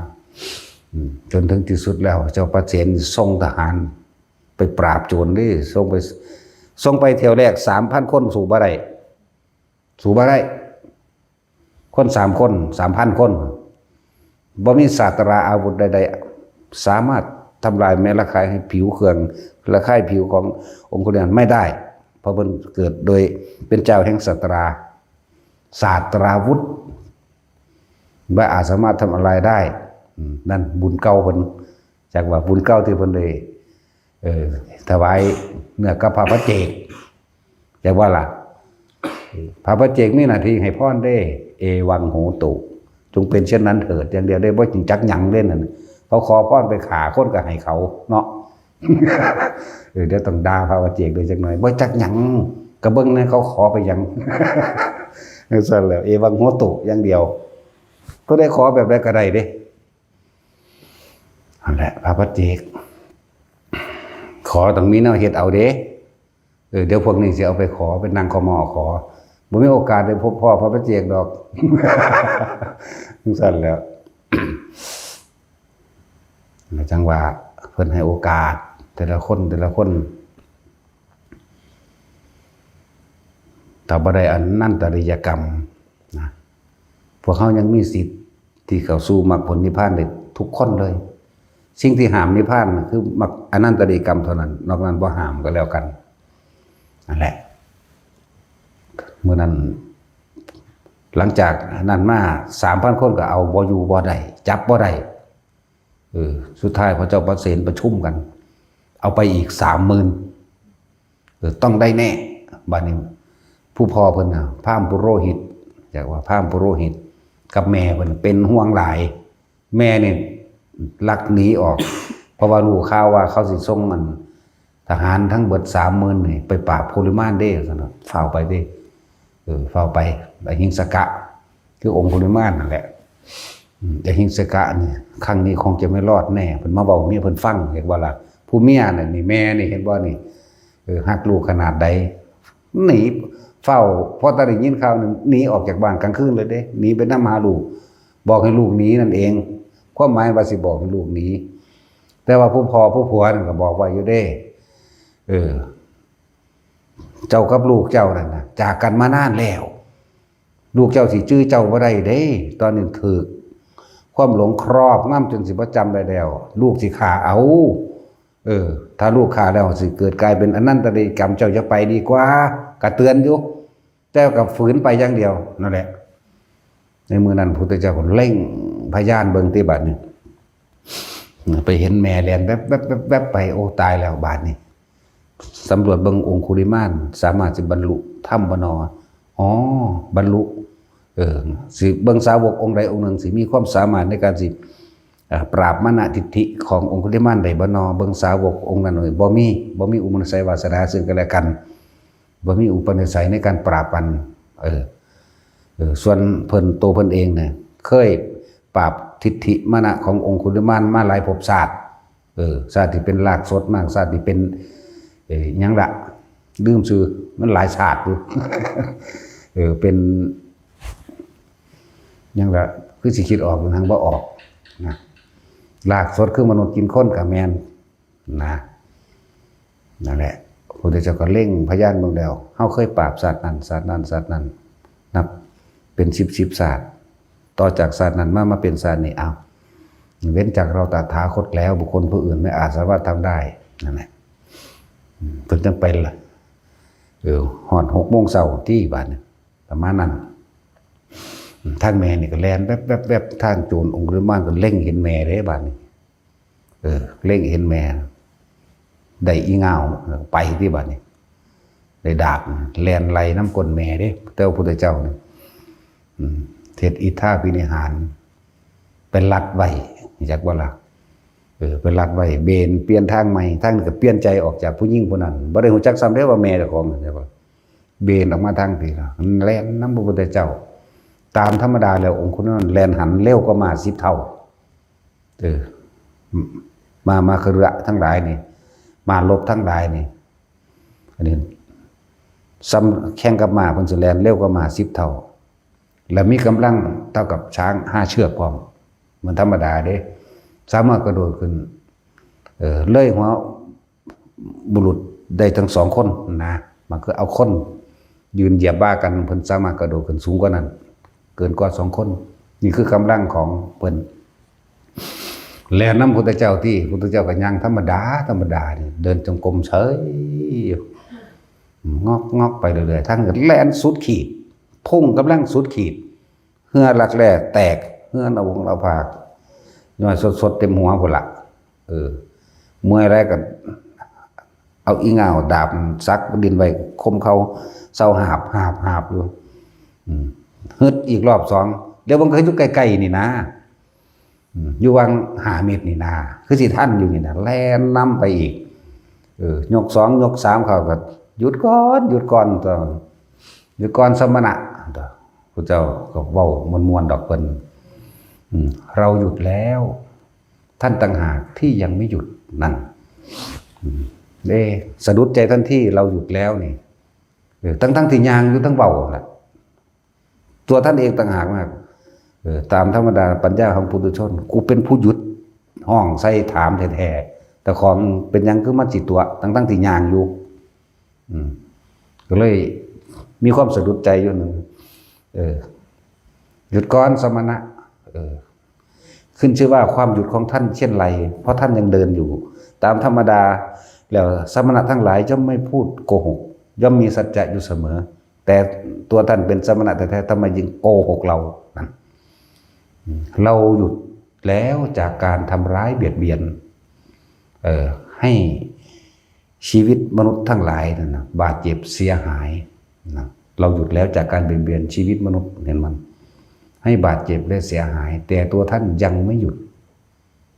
อืม จนถึงที่สุดแล้ว เจ้าประเสนส่งทหารไปปราบโจรเด้ ส่งไป ส่งไปเที่ยวแรก สามพัน คน สู้บ่ได้ สู้บ่ได้ คน สาม คน สามพัน คน บ่มีศาสตราอาวุธใดๆ สามารถทำลายแม้ระคายผิวเครื่อง ระคายผิวขององคุลิมานไม่ได้ เพราะเพิ่นเกิดโดยเป็นเจ้าแห่งศาสตรา ศาสตราวุธ บ่อาจสามารถทำอะไรได้ อืม นั่นบุญเก่าเพิ่น จักว่าบุญเก่าที่เพิ่นได้ เออ ถวายเนื้อกับพระปัจเจก จักว่าล่ะ พระปัจเจกมีหน้าที่ให้พรเด้ เอวังโหตุ จงเป็นเช่นนั้นเถิด อย่างเดียวได้ บ่จริงจักหยังเด้นั่น เขาขอพรไปฆ่าคนก็ให้เขาเนาะ เออ เดี๋ยวต้องด่าพระปัจเจกด้วยจักหน่อย บ่จักหยัง กะเบิ่งนะเขาขอไปหยัง จังซั่นแหละ เอวังโหตุ อย่างเดียว ก็ได้ขอแบบใดก็ได้เด้ นั่นแหละ พระปัจเจก ขอต้องมีแนวเฮ็ดเอาเด้ เออ เดี๋ยวพวกนี้สิเอาไปขอ ไปนั่งขอมอขอ บ่มีโอกาสได้พบพ้อพระปัจเจกดอก จังซั่นแหล้ว จังว่าเพิ่นให้โอกาส แต่ละคน แต่ละคน ถ้าบ่ได้อนันตริยกรรมนะ พวกเฮายังมีสิทธิ์ที่เข้าสู่มรรคผลนิพพานได้ทุกคนเลย สิ่งที่ห้ามนิพพานน่ะคือมรรค อนันตริยกรรมเท่านั้น นอกนั้นบ่ห้ามก็แล้วกัน นั่นแหละ มื้อนั้น หลังจากนั้นมา สามพัน คนก็เอาบ่อยู่บ่ได้ จับบ่ได้ เออ สุดท้ายพระเจ้าประเสนประชุมกัน เอาไปอีก สามหมื่น เออ ต้องได้แน่ บัดนี้ ผู้พ่อเพิ่นน่ะ พราหมณ์ปุโรหิต จักว่าพราหมณ์ปุโรหิต กับแม่เพิ่นเป็นห่วงหลาย แม่นี่ลักหนีออก เพราะว่ารู้ข่าวว่าเขาสิส่งอันทหารทั้งเบิด สามหมื่น นี่ไปปราบองคุลิมานเด้ ซั่นน่ะ ฟ้าวไปเด้ เออ ฟ้าวไป อหิงสกะ คือองคุลิมานนั่นแหละ อืม อหิงสกะนี่ ครั้งนี้คงจะไม่รอดแน่ เพิ่นมาเว้าเมียเพิ่นฟัง เห็นบ่ล่ะ ผู้เมียน่ะนี่ แม่นี่ เห็นบ่นี่ เออ ฮักลูกขนาดใด หนี ฟ้าว พอตาได้ยินข่าวนี่ หนีออกจากบ้านกลางคืนเลยเด้ หนีไปนำหาลูก บอกให้ลูกหนีนั่นเอง ความหมายว่าสิบอกให้ลูกหนี แต่ว่าผู้พ่อผู้ผัวนั่นก็บอกไว้อยู่เด้ เออ เจ้ากับลูกเจ้านั่นน่ะ จากกันมานานแล้ว ลูกเจ้าสิจื่อเจ้าบ่ได้เด้ ตอนนี้ถืกความหลงครอบงำจนสิบ่จำได้แล้ว ลูกสิฆ่าเอา เออ ถ้าลูกฆ่าแล้วสิเกิดกลายเป็นอนันตริยกรรม เจ้าอย่าไปดีกว่า ก็เตือนอยู่ แต่ก็ฝืนไปอย่างเดียว นั่นแหละ ในมื้อนั้นพุทธเจ้าก็เล็งพยานเบิ่งติบัดนี้ ไปเห็นแม่แล่นแวบๆๆๆไป โอ้ ตายแล้วบาดนี้ สำรวจเบิ่งองคุลิมาน สามารถสิบรรลุธรรมบ่นอ อ๋อ บรรลุ เออ สิเบิ่งสาวกองค์ใดองค์หนึ่งสิมีความสามารถในการสิ อ่า ปราบมานะทิฏฐิขององคุลิมานได้บ่นอ เบิ่งสาวกองค์นั้นเลย บ่มี บ่มีอุปนิสัยวาสนาซึ่งกันและกัน บ่มีอุปนิสัยในการปราบมัน เออ เออ ส่วนเพิ่น ตัวเพิ่นเองเนี่ย เคยปราบทิฏฐิมานะขององคุลิมานมาหลายภพชาติ เออ ชาติที่เป็นรากสดมั่ง ชาติที่เป็น เอ่อ หยังละ ลืมชื่อ มันหลายชาติอยู่ เออ เป็น หยังละ คือสิคิดออก หรือหยังบ่ออก นะ รากสดคือมนุษย์กินคนก็แม่น นะ นั่นแหละ พระพุทธเจ้าก็เล็งพยานเบิ่งแล้ว เฮาเคยปราบชาตินั้น ชาตินั้น ชาตินั้น นับเป็นสิบสิบชาติ ต่อจากชาตินั้นมา มาเป็นชาตินี้ อ้าว เว้นจากเราตถาคตแล้ว บุคคลผู้อื่นไม่อาจสามารถทำได้ นั่นแหละ อืม เพิ่นจังไปละ เออ ฮอดหกโมงเช้าที่บาดนี้ ประมาณนั้น อืม ทางแม่นี่ก็แล่นแวบๆๆ ทางโจรองคุลิมานก็เล็งเห็นแม่เด้บาดนี้ เออ เล็งเห็นแม่ ได้อีง่าว ไปที่บาดนี้ ได้ดาบ แล่นไล่นำก้นแม่เด้ แต่ว่าพุทธเจ้านี่ อืม เฮ็ดอิทธาภินิหาร ไปรัดไว้ จักว่าล่ะ เออ ไปรัดไว้ เบนเปลี่ยนทางใหม่ ทางนี้ก็เปลี่ยนใจออกจากผู้หญิงผู้นั้น บ่ได้ฮู้จักซ้ำเด้ว่าแม่เจ้าของ จักว่า เบนออกมาทางผีแล้วแล่นนำพระพุทธเจ้า ตามธรรมดาแล้วองคุลิมานแล่นหันเร็วกว่าม้าสิบเท่า เออ มา มาคฤหะทั้งหลายนี่ มาลบทั้งหลายนี่ อันนี้ซ้ำแข่งกับม้าเพิ่นสิแล่นเร็วกว่าม้าสิบเท่า และมีกำลังเท่ากับช้างห้าเชือกพร้อม มันธรรมดาเด้ สามารถกระโดดขึ้น เออ เลยหัวบุรุษได้ทั้งสองคนนะ มันคือเอาคนยืนเหยียบบ่ากัน เพิ่นสามารถกระโดดขึ้นสูงกว่านั้น เกินกว่าสองคน นี่คือกำลังของเพิ่น แล่นนำพุทธเจ้าที่พุทธเจ้าก็ย่างธรรมดา ธรรมดานี่ เดินจงกรมเฉยอยู่ งอกงอกไปเรื่อยๆ ทั้งแล่นสุดขีด พุ่งกำลังสุดขีด เฮือลักแร้แตก เฮือเอาวงเอาผาก ย้อยสดๆ เต็มหัวพุ้นละ เออ เมื่อยแรงก็เอาอีเหง้าดาบสักดินไว้คมเขาเซาหาบหาบหาบอยู่ อืม ฮึดอีกรอบสอง เดี๋ยวมันก็อยู่ใกล้ๆ นี่นะ อืม อยู่วังห้าเมตรนี่นะ คือสิทันอยู่นี่นะ แล่นนำไปอีก เออ ยกสอง ยกสาม เขาก็ "หยุดก่อน หยุดก่อน ต้อง หยุดก่อนสมณะ" พุทธเจ้าก็เว้ามวนๆ ดอกเพิ่น อืม "เราหยุดแล้ว ท่านต่างหากที่ยังไม่หยุด" นั่น อืม เอ๊ะ สะดุดใจท่านที่เราหยุดแล้วนี่ เออ ทั้งๆ ที่ย่างอยู่ทั้งเว้านั่นแหละ ตัวท่านเองต่างหากมาก เออ ตามธรรมดาปัญญาของปุถุชน กูเป็นผู้หยุด ฮ้องใส่ถามแท้ๆ แต่ของเป็นหยังคือมันสิตัว ทั้งๆ ที่ย่างอยู่ อืม ก็เลยมีความสะดุดใจอยู่หนึ่ง เออ "หยุดก่อนสมณะ" เออ ขึ้นชื่อว่าความหยุดของท่านเช่นไร เพราะท่านยังเดินอยู่ ตามธรรมดาแล้วสมณะทั้งหลายย่อมไม่พูดโกหก ย่อมมีสัจจะอยู่เสมอ แต่ตัวท่านเป็นสมณะแท้ๆ ทำไมจึงโกหกเรา นั่น อืม เราหยุดแล้วจากการทำร้ายเบียดเบียน เอ่อ ให้ชีวิตมนุษย์ทั้งหลายนั่นนะ บาดเจ็บเสียหายนะ เราหยุดแล้วจากการเบียดเบียนชีวิตมนุษย์ เห็นมัน ให้บาดเจ็บและเสียหาย แต่ตัวท่านยังไม่หยุด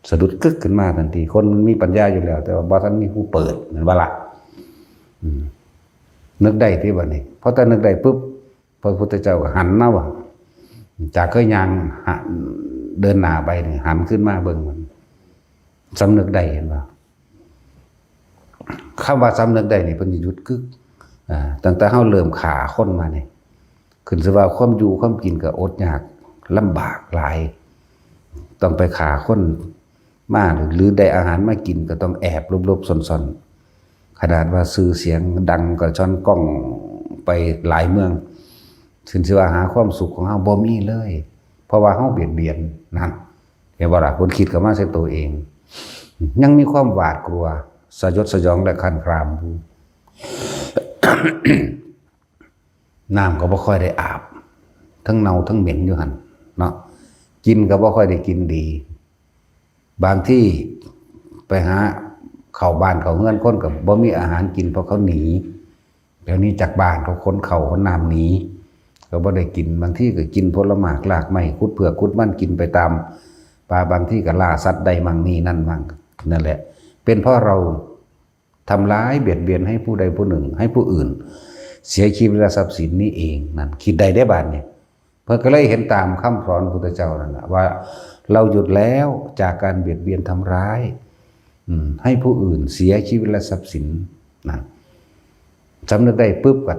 สะดุดกึกขึ้นมาทันที คนมันมีปัญญาอยู่แล้ว แต่ว่าบ่ทันมีผู้เปิด แม่นบ่ล่ะ อืม นึกได้ที่บัดนี้ พอแต่นึกได้ปุ๊บ พระพุทธเจ้าก็หันมาว่า จากเคยย่างหะ เดินหน้าไปนี่ หันขึ้นมาเบิ่งมัน สำนึกได้ เห็นบ่ คำว่าสำนึกได้นี่เพิ่นสิหยุดกึก อ่า ตั้งแต่เฮาเริ่มฆ่าคนมานี่ ขึ้นชื่อว่าความอยู่ความกินก็อดยากลำบากหลาย ต้องไปฆ่าคนมา หรือได้อาหารมากินก็ต้องแอบหลบๆ ซ่อนๆ ขนาดว่าชื่อเสียงดังก็ช่อนกล้องไปหลายเมือง ขึ้นชื่อว่าหาความสุขของเฮาบ่มีเลย เพราะว่าเฮาเบียดเบียนนั่น เห็นบ่ล่ะ คนคิดก็มาใส่ตัวเอง ยังมีความหวาดกลัว สยดสยองและคลานคลามอยู่ น้ำก็บ่ค่อยได้อาบ ทั้งเน่าทั้งเหม็นอยู่หั่นเนาะ กินก็บ่ค่อยได้กินดี บางทีไปหาเข้าบ้านเข้าเฮือนคนก็บ่มีอาหารกิน เพราะเขาหนี เดี๋ยวนี้จากบ้านเขาขนข้าวขนน้ำหนี ก็บ่ได้กิน บางทีก็กินผลหมากรากไม้ ขุดเผือกขุดมันกินไปตามป่า บางทีก็ล่าสัตว์ได้มั่งนี่นั่นมั่ง นั่นแหละ เป็นเพราะเราทำร้ายเบียดเบียนให้ผู้ใดผู้หนึ่ง ให้ผู้อื่น เสียชีวิตและทรัพย์สินนี่เอง นั่น คิดได้เด้บาดนี้ เพิ่นก็เลยเห็นตามคำสอนพุทธเจ้านั่นแหละ ว่าเราหยุดแล้วจากการเบียดเบียนทำร้าย อืม ให้ผู้อื่นเสียชีวิตและทรัพย์สิน นะ สำนึกได้ปุ๊บก็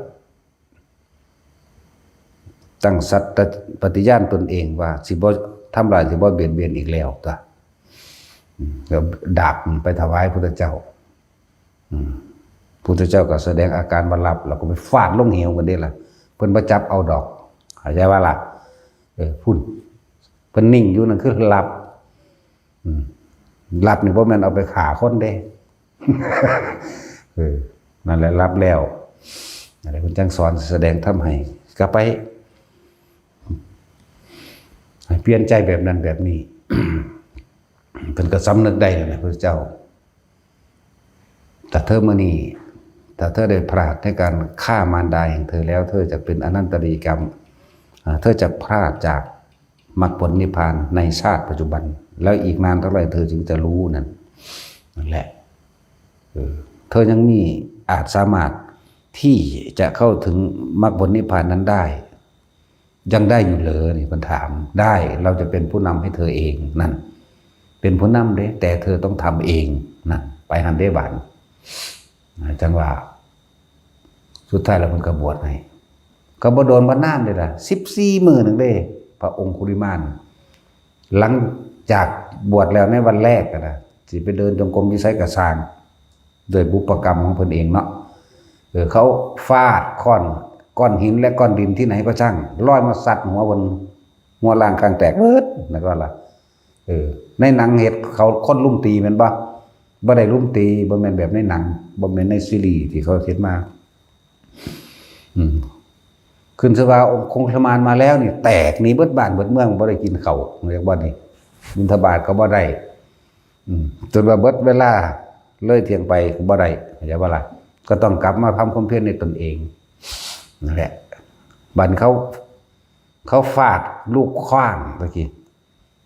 ตั้งสัตย์ปฏิญาณตนเองว่าสิบ่ทำร้าย สิบ่เบียดเบียนอีกแล้ว ตัว อืม แล้วดาบไปถวายพุทธเจ้า อืม พุทธเจ้าก็แสดงอาการบ่รับ แล้วก็ไปฟาดลงเหวกันเด้ล่ะ เพิ่นบ่จับเอาดอก เข้าใจว่าล่ะ เออ พุ้น เพิ่นนิ่งอยู่นั่นคือรับ อืม รับนี่บ่แม่นเอาไปฆ่าคนเด้ เออ นั่นแหละรับแล้ว นั่นแหละเพิ่นจั่งสอนแสดงธรรมให้ ก็ไป ให้เปลี่ยนใจแบบนั้นแบบนี้ เพิ่นก็สำนึกได้แล้วนะพุทธเจ้า แต่เธอมื้อนี้ ถ้าเธอได้พลาดในการฆ่ามารดาแห่งเธอแล้ว เธอจะเป็นอนันตริยกรรม อ่า เธอจะพลาดจากมรรคผลนิพพานในชาติปัจจุบัน แล้วอีกนานเท่าไหร่เธอจึงจะรู้นั่น นั่นแหละ เออ เธอยังมีอาจสามารถ ที่จะเข้าถึงมรรคผลนิพพานนั้นได้ ยังได้อยู่เหรอ นี่เพิ่นถาม ได้ เราจะเป็นผู้นำให้เธอเอง นั่น เป็นผู้นำเด้ แต่เธอต้องทำเอง นั่น ไปหั้นเด้บาด จั่งว่า สุดท้ายแล้วเพิ่นก็บวชให้ ก็บ่โดนบ่นานเด้ล่ะ สิบสี่มื้อหนึ่งเด้ พระองคุลิมาน หลังจากบวชแล้วในวันแรกอะนะ สิไปเดินจงกรมอยู่ไสก็ซ่าง ด้วยบุพกรรมของเพิ่นเองเนาะ เออ เขาฟาดค้อน ก้อนหินและก้อนดินที่ไหนก็ช่าง ลอยมาซัดหัวเพิ่น หัวล้างข้างแตกเบิด แล้วก็ล่ะ เออ ในหนังเห็นเขาคนลุมตีแม่นบ่ บ่ได้ลุมตี บ่แม่นแบบในหนัง บ่แม่นในซีรีส์ที่เขาเฮ็ดมา อืม ขึ้นชื่อว่าองคุลิมานมาแล้วนี่ แตกหนีเบิดบ้านเบิดเมือง บ่ได้กินข้าว เรียกว่านี่ บิณฑบาตก็บ่ได้ อืม จนว่าเบิดเวลา เลยเที่ยงไปก็บ่ได้ เข้าใจบ่ล่ะ ก็ต้องกลับมาทำความเพียรในตนเอง นั่นแหละ บัดเขา เขาฟาดลูกขว้างตะกี้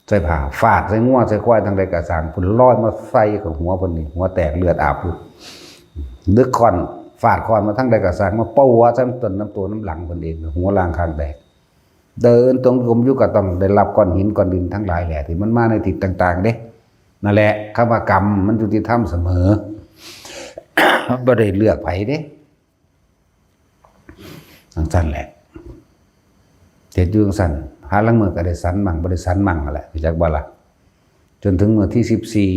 ใส่ผ้า ฟาดใส่งัวใส่ควายทางใดก็ซ่าง เพิ่นลอยมาใส่กับหัวเพิ่นนี่ หัวแตกเลือดอาบอยู่ ดึกค้อน ฟาดค้อนมาทางใดก็ซ่าง มาเป่าหัวใส่ต้นน้ำตัวน้ำหลังเพิ่นเอง หัวล้างข้างแตก เดินจงกรมอยู่ก็ต้องได้รับก้อนหินก้อนดินทั้งหลายแหละ ที่มันมาในทิศต่างๆ เด้ นั่นแหละ คำว่ากรรมมันยุติธรรมเสมอ บ่ได้เลือกไผเด้ จั่งซั่นแหละ เฮ็ดอยู่จั่งซั่น หาลางมื้อก็ได้สันมั่ง บ่ได้สันมั่งนั่นแหละ รู้จักบ่ล่ะ จนถึงมื้อที่สิบสี่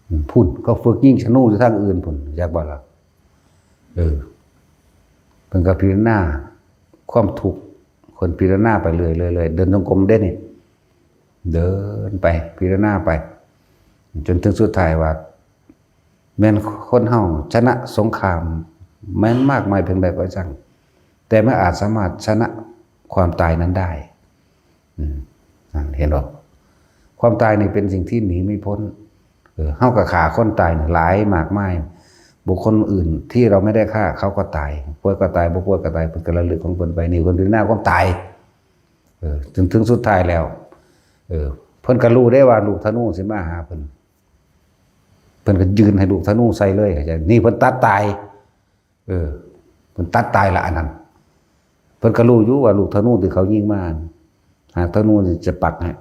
อืม พุ้น เขาฝึกยิงธนูอยู่ทางอื่นพุ้น รู้จักบ่ล่ะ เออ เพิ่นก็พิจารณาความทุกข์ เพิ่นพิจารณาไปเรื่อยๆๆ เดินจงกรมเด้นี่ เดินไป พิจารณาไป จนถึงสุดท้ายว่า แม่นคนเฮาชนะสงคราม แม้นมากมายเพียงใดก็ช่าง แต่ไม่อาจสามารถชนะความตายนั้นได้ อืม นั่น เห็นบ่ ความตายนี่เป็นสิ่งที่หนีไม่พ้น เออ เฮาก็ฆ่าคนตายนี่หลายมากมาย บุคคลอื่นที่เราไม่ได้ฆ่า เขาก็ตาย ป่วยก็ตาย บ่ป่วยก็ตาย เพิ่นก็ระลึกของเพิ่นไป นี่เพิ่นพิจารณาความตาย เออ จนถึงสุดท้ายแล้ว เออ เพิ่นก็รู้ได้ว่าลูกธนูสิมาหาเพิ่น เพิ่นก็ยื่นให้ลูกธนูใส่เลย เข้าใจ นี่เพิ่นตัดตาย เออ เพิ่นตัดตายละอันนั้น เพิ่นก็รู้อยู่ว่าลูกธนูที่เขายิงมา หากธนูนี่จะปักฮะ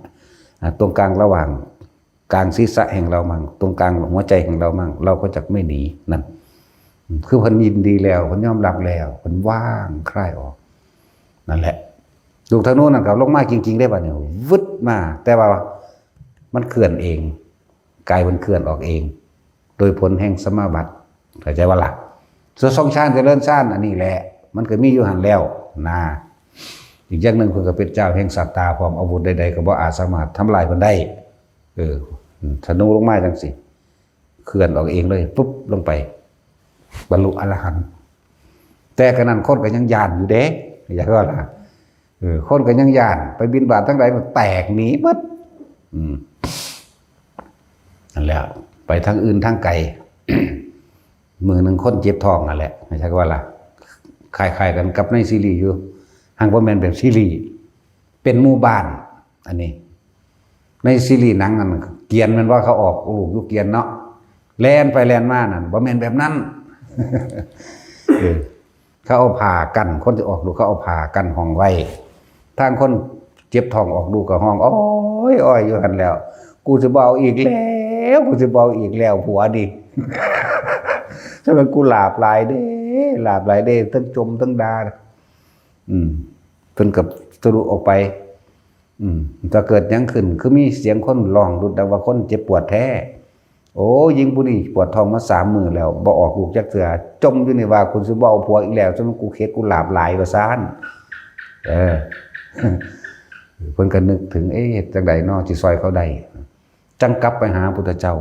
อ่า ตรงกลางระหว่าง กลางศีรษะแห่งเรามั่ง ตรงกลางหัวใจแห่งเรามั่ง เราก็จะไม่หนี นั่น คือเพิ่นยินดีแล้ว เพิ่นยอมรับแล้ว เพิ่นวางคลายออก นั่นแหละ ลูกธนูนั่นก็ลงมาจริงๆ ได้บัดนี้ วึดมา แต่ว่ามันเคลื่อนเอง กายมันเคลื่อนออกเอง โดยผลแห่งสมาบัติ เข้าใจบ่ล่ะ ส่วนทรงฌานเจริญฌาน อันนี้แหละ มันก็มีอยู่หั่นแล้วนะ อีกอย่างหนึ่งเพิ่นก็เป็นเจ้าแห่งสัตตาพร้อม อาวุธใดๆ ก็บ่อาจสามารถทำลายเพิ่นได้ เออ ธนูลงมาจั่งซี้ เคลื่อนออกเองเลย ปุ๊บ ลงไป บรรลุอรหันต์ แต่ขณะนั้นคนก็ยังย้านอยู่เด้ อยากว่าล่ะ เออ คนก็ยังย้าน ไปบิณฑบาตทางใดมันแตกหนีหมด อืม นั่นแหละ ไปทางอื่นทางไกล มื้อหนึ่งคนเจ็บท้องนั่นแหละ อยากว่าล่ะ คล้ายๆ กันกับในซีรีส์อยู่ หากบ่แม่นแบบซีรีส์ เป็นหมู่บ้าน อันนี้ ในซีรีส์หนังนั่น เกวียนแม่นว่าเขาออกลูกอยู่เกวียนเนาะ แล่นไปแล่นมานั่น บ่แม่นแบบนั้น เออ เขาเอาผ้ากั้น คนที่ออกลูกเขาเอาผ้ากั้นห้องไว้ ทางคนเจ็บท้องออกลูกก็ฮ้อง โอ๊ย โอ๊ย อยู่หั่นแล้ว กูสิบ่เอาอีกแล้ว กูสิบ่เอาอีกแล้ว ผัวนี่ ถ้ามันกูหลาบหลายเด้ หลาบหลายเด้ ทั้งจมทั้งด่า อืม เพิ่นก็ทะลุออกไป อืม ก็เกิดหยังขึ้น คือมีเสียงคนร้องดุดดังว่าคนเจ็บปวดแท้ โอ้ หญิงผู้นี้ปวดท้องมาสามมื้อแล้ว บ่ออกลูกจักเทื่อ จมอยู่นี่ว่า กูสิบ่เอาผัวอีกแล้ว จนกูเข็ดกูหลาบหลายว่าซั่น เออ เพิ่นก็นึกถึง เอ๊ะ เฮ็ดจั่งใดน้อ สิซ่อยเขาได้ จั่งกลับไปหาพุทธเจ้า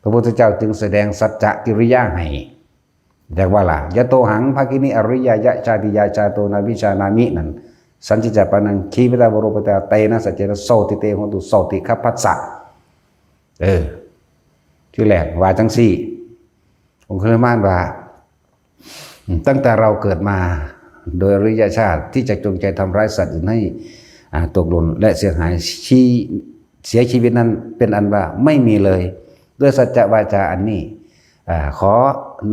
พระพุทธเจ้าจึงแสดงสัจจกิริยาให้ เรียกว่าล่ะ ยะโตหัง ภาคินี อริยายะ ชาติยา จาโต นาวิชานามิ นั่น สันจิจจาปานัง ขีวิตาวโรปตา เตนะ สัจเจนะ โสติเต โหตุ โสติขัพพัสสะ เออ ที่แรกว่าจั่งซี่ องคุลิมานว่า ตั้งแต่เราเกิดมา โดยอริยชาติที่จะจงใจทำร้ายสัตว์อื่นให้ อ่า ตกหล่นและเสียหาย ชี- เสียชีวิตนั้นเป็นอันว่าไม่มีเลย ด้วยสัจจวาจาอันนี้ อ่า ขอ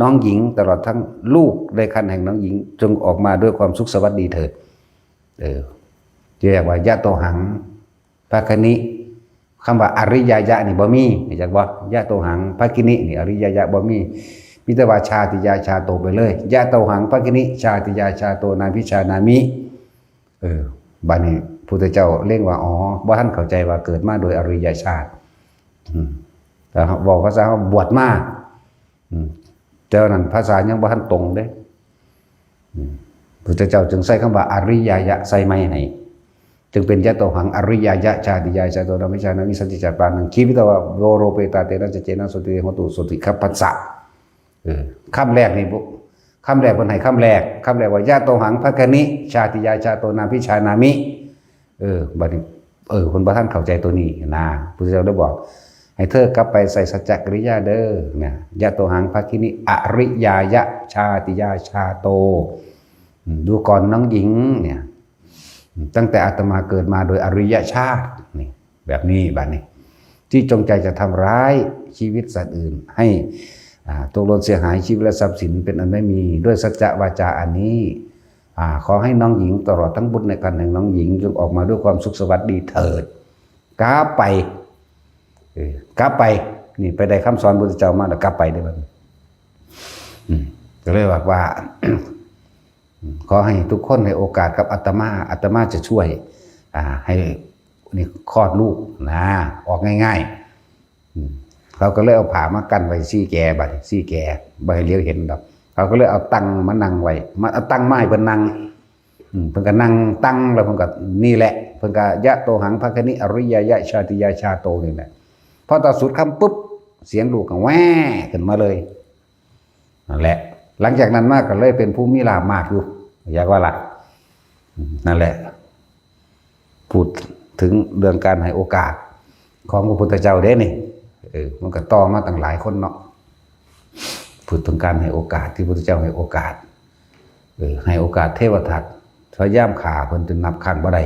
น้องหญิงตลอดทั้งลูกในครรภ์แห่งน้องหญิง จงออกมาด้วยความสุขสวัสดีเถิด เออ เรียกว่ายะโตหัง ภคินิ คำว่าอริยายะนี่บ่มี จักบ่ ยะโตหัง ภคินิ นี่อริยายะบ่มี มีแต่ว่าชาติยาชาโตไปเลย ยะโตหัง ภคินิ ชาติยาชาโต นาภิชานามิ เออ บัดนี้พุทธเจ้าเล็งว่า อ๋อ บ่ทันเข้าใจว่าเกิดมาโดยอริยชาติ อืม แต่เว้าภาษาเฮาบวชมา อืม แต่ว่านั้นภาษายังบ่ทันตรงเด้ อืม พุทธเจ้าจึงใส่คำว่าอริยายะใส่ไม้ให้ จึงเป็นยะโตหัง อริยายะ ชาติยาชาโต นาภิชานามิ สัจจิจจาปานัง ชีวิตวาโรเปตา เตนะ สัจเจนะ โสติ เต โหตุ โสติ ขัพพัสสะ เออ คำแรกนี่บ่ คำแรกเพิ่นให้คำแรก คำแรกว่ายะโตหัง ภคินิ ชาติยาชาโต นาภิชานามิ เออ บัดนี้ เออ เพิ่นบ่ทันเข้าใจตัวนี้นะ พุทธเจ้าได้บอก ให้เธอกลับไปใส่สัจจกิริยาเด้อ นะ ยะโตหัง ภคินิ อริยายะ ชาติยาชาโต อืม ดูก่อนน้องหญิง เนี่ย ตั้งแต่อาตมาเกิดมาโดยอริยชาติ นี่ แบบนี้ บัดนี้ ที่จงใจจะทำร้ายชีวิตสัตว์อื่น ให้ อ่า ตกหล่นเสียหายชีวิตและทรัพย์สินเป็นอันไม่มี ด้วยสัจจะวาจาอันนี้ อ่า ขอให้น้องหญิงตลอดทั้งบุตรในครรภ์แห่งน้องหญิง จงออกมาด้วยความสุขสวัสดีเถิด กลับไป เออ กลับไป นี่ไปได้คำสอนพุทธเจ้ามาแล้ว กลับไปได้บัดนี้ อืม ก็เลยบอกว่า ขอให้ทุกคนให้โอกาสกับอาตมา อาตมาจะช่วย อ่า ให้นี่คลอดลูกนะ ออกง่ายๆ อืม เขาก็เลยเอาผ้ามากั้นไว้สี่แก บัดนี้สี่แก บ่ให้เหลียวเห็นดอก เขาก็เลยเอาตังมานั่งไว้ มาเอาตังมาให้เพิ่นนั่ง อืม เพิ่นก็นั่งตังแล้วเพิ่นก็นี่แหละ เพิ่นก็ยะโตหัง ภคินิ อริยายะ ชาติยาชาโต นี่แหละ พอตอนสุดคำปุ๊บ เสียงลูกก็แว่ขึ้นมาเลย นั่นแหละ หลังจากนั้นมาก็เลยเป็นผู้มีลาภมากอยู่ อยากว่าล่ะ นั่นแหละ พูดถึงเรื่องการให้โอกาสของพระพุทธเจ้าเด้นี่ เออ มันก็ต่อมาตั้งหลายคนเนาะ พูดถึงการให้โอกาสที่พระพุทธเจ้าให้โอกาส เออ ให้โอกาสเทวทัต พยายามฆ่าเพิ่นจนนับครั้งบ่ได้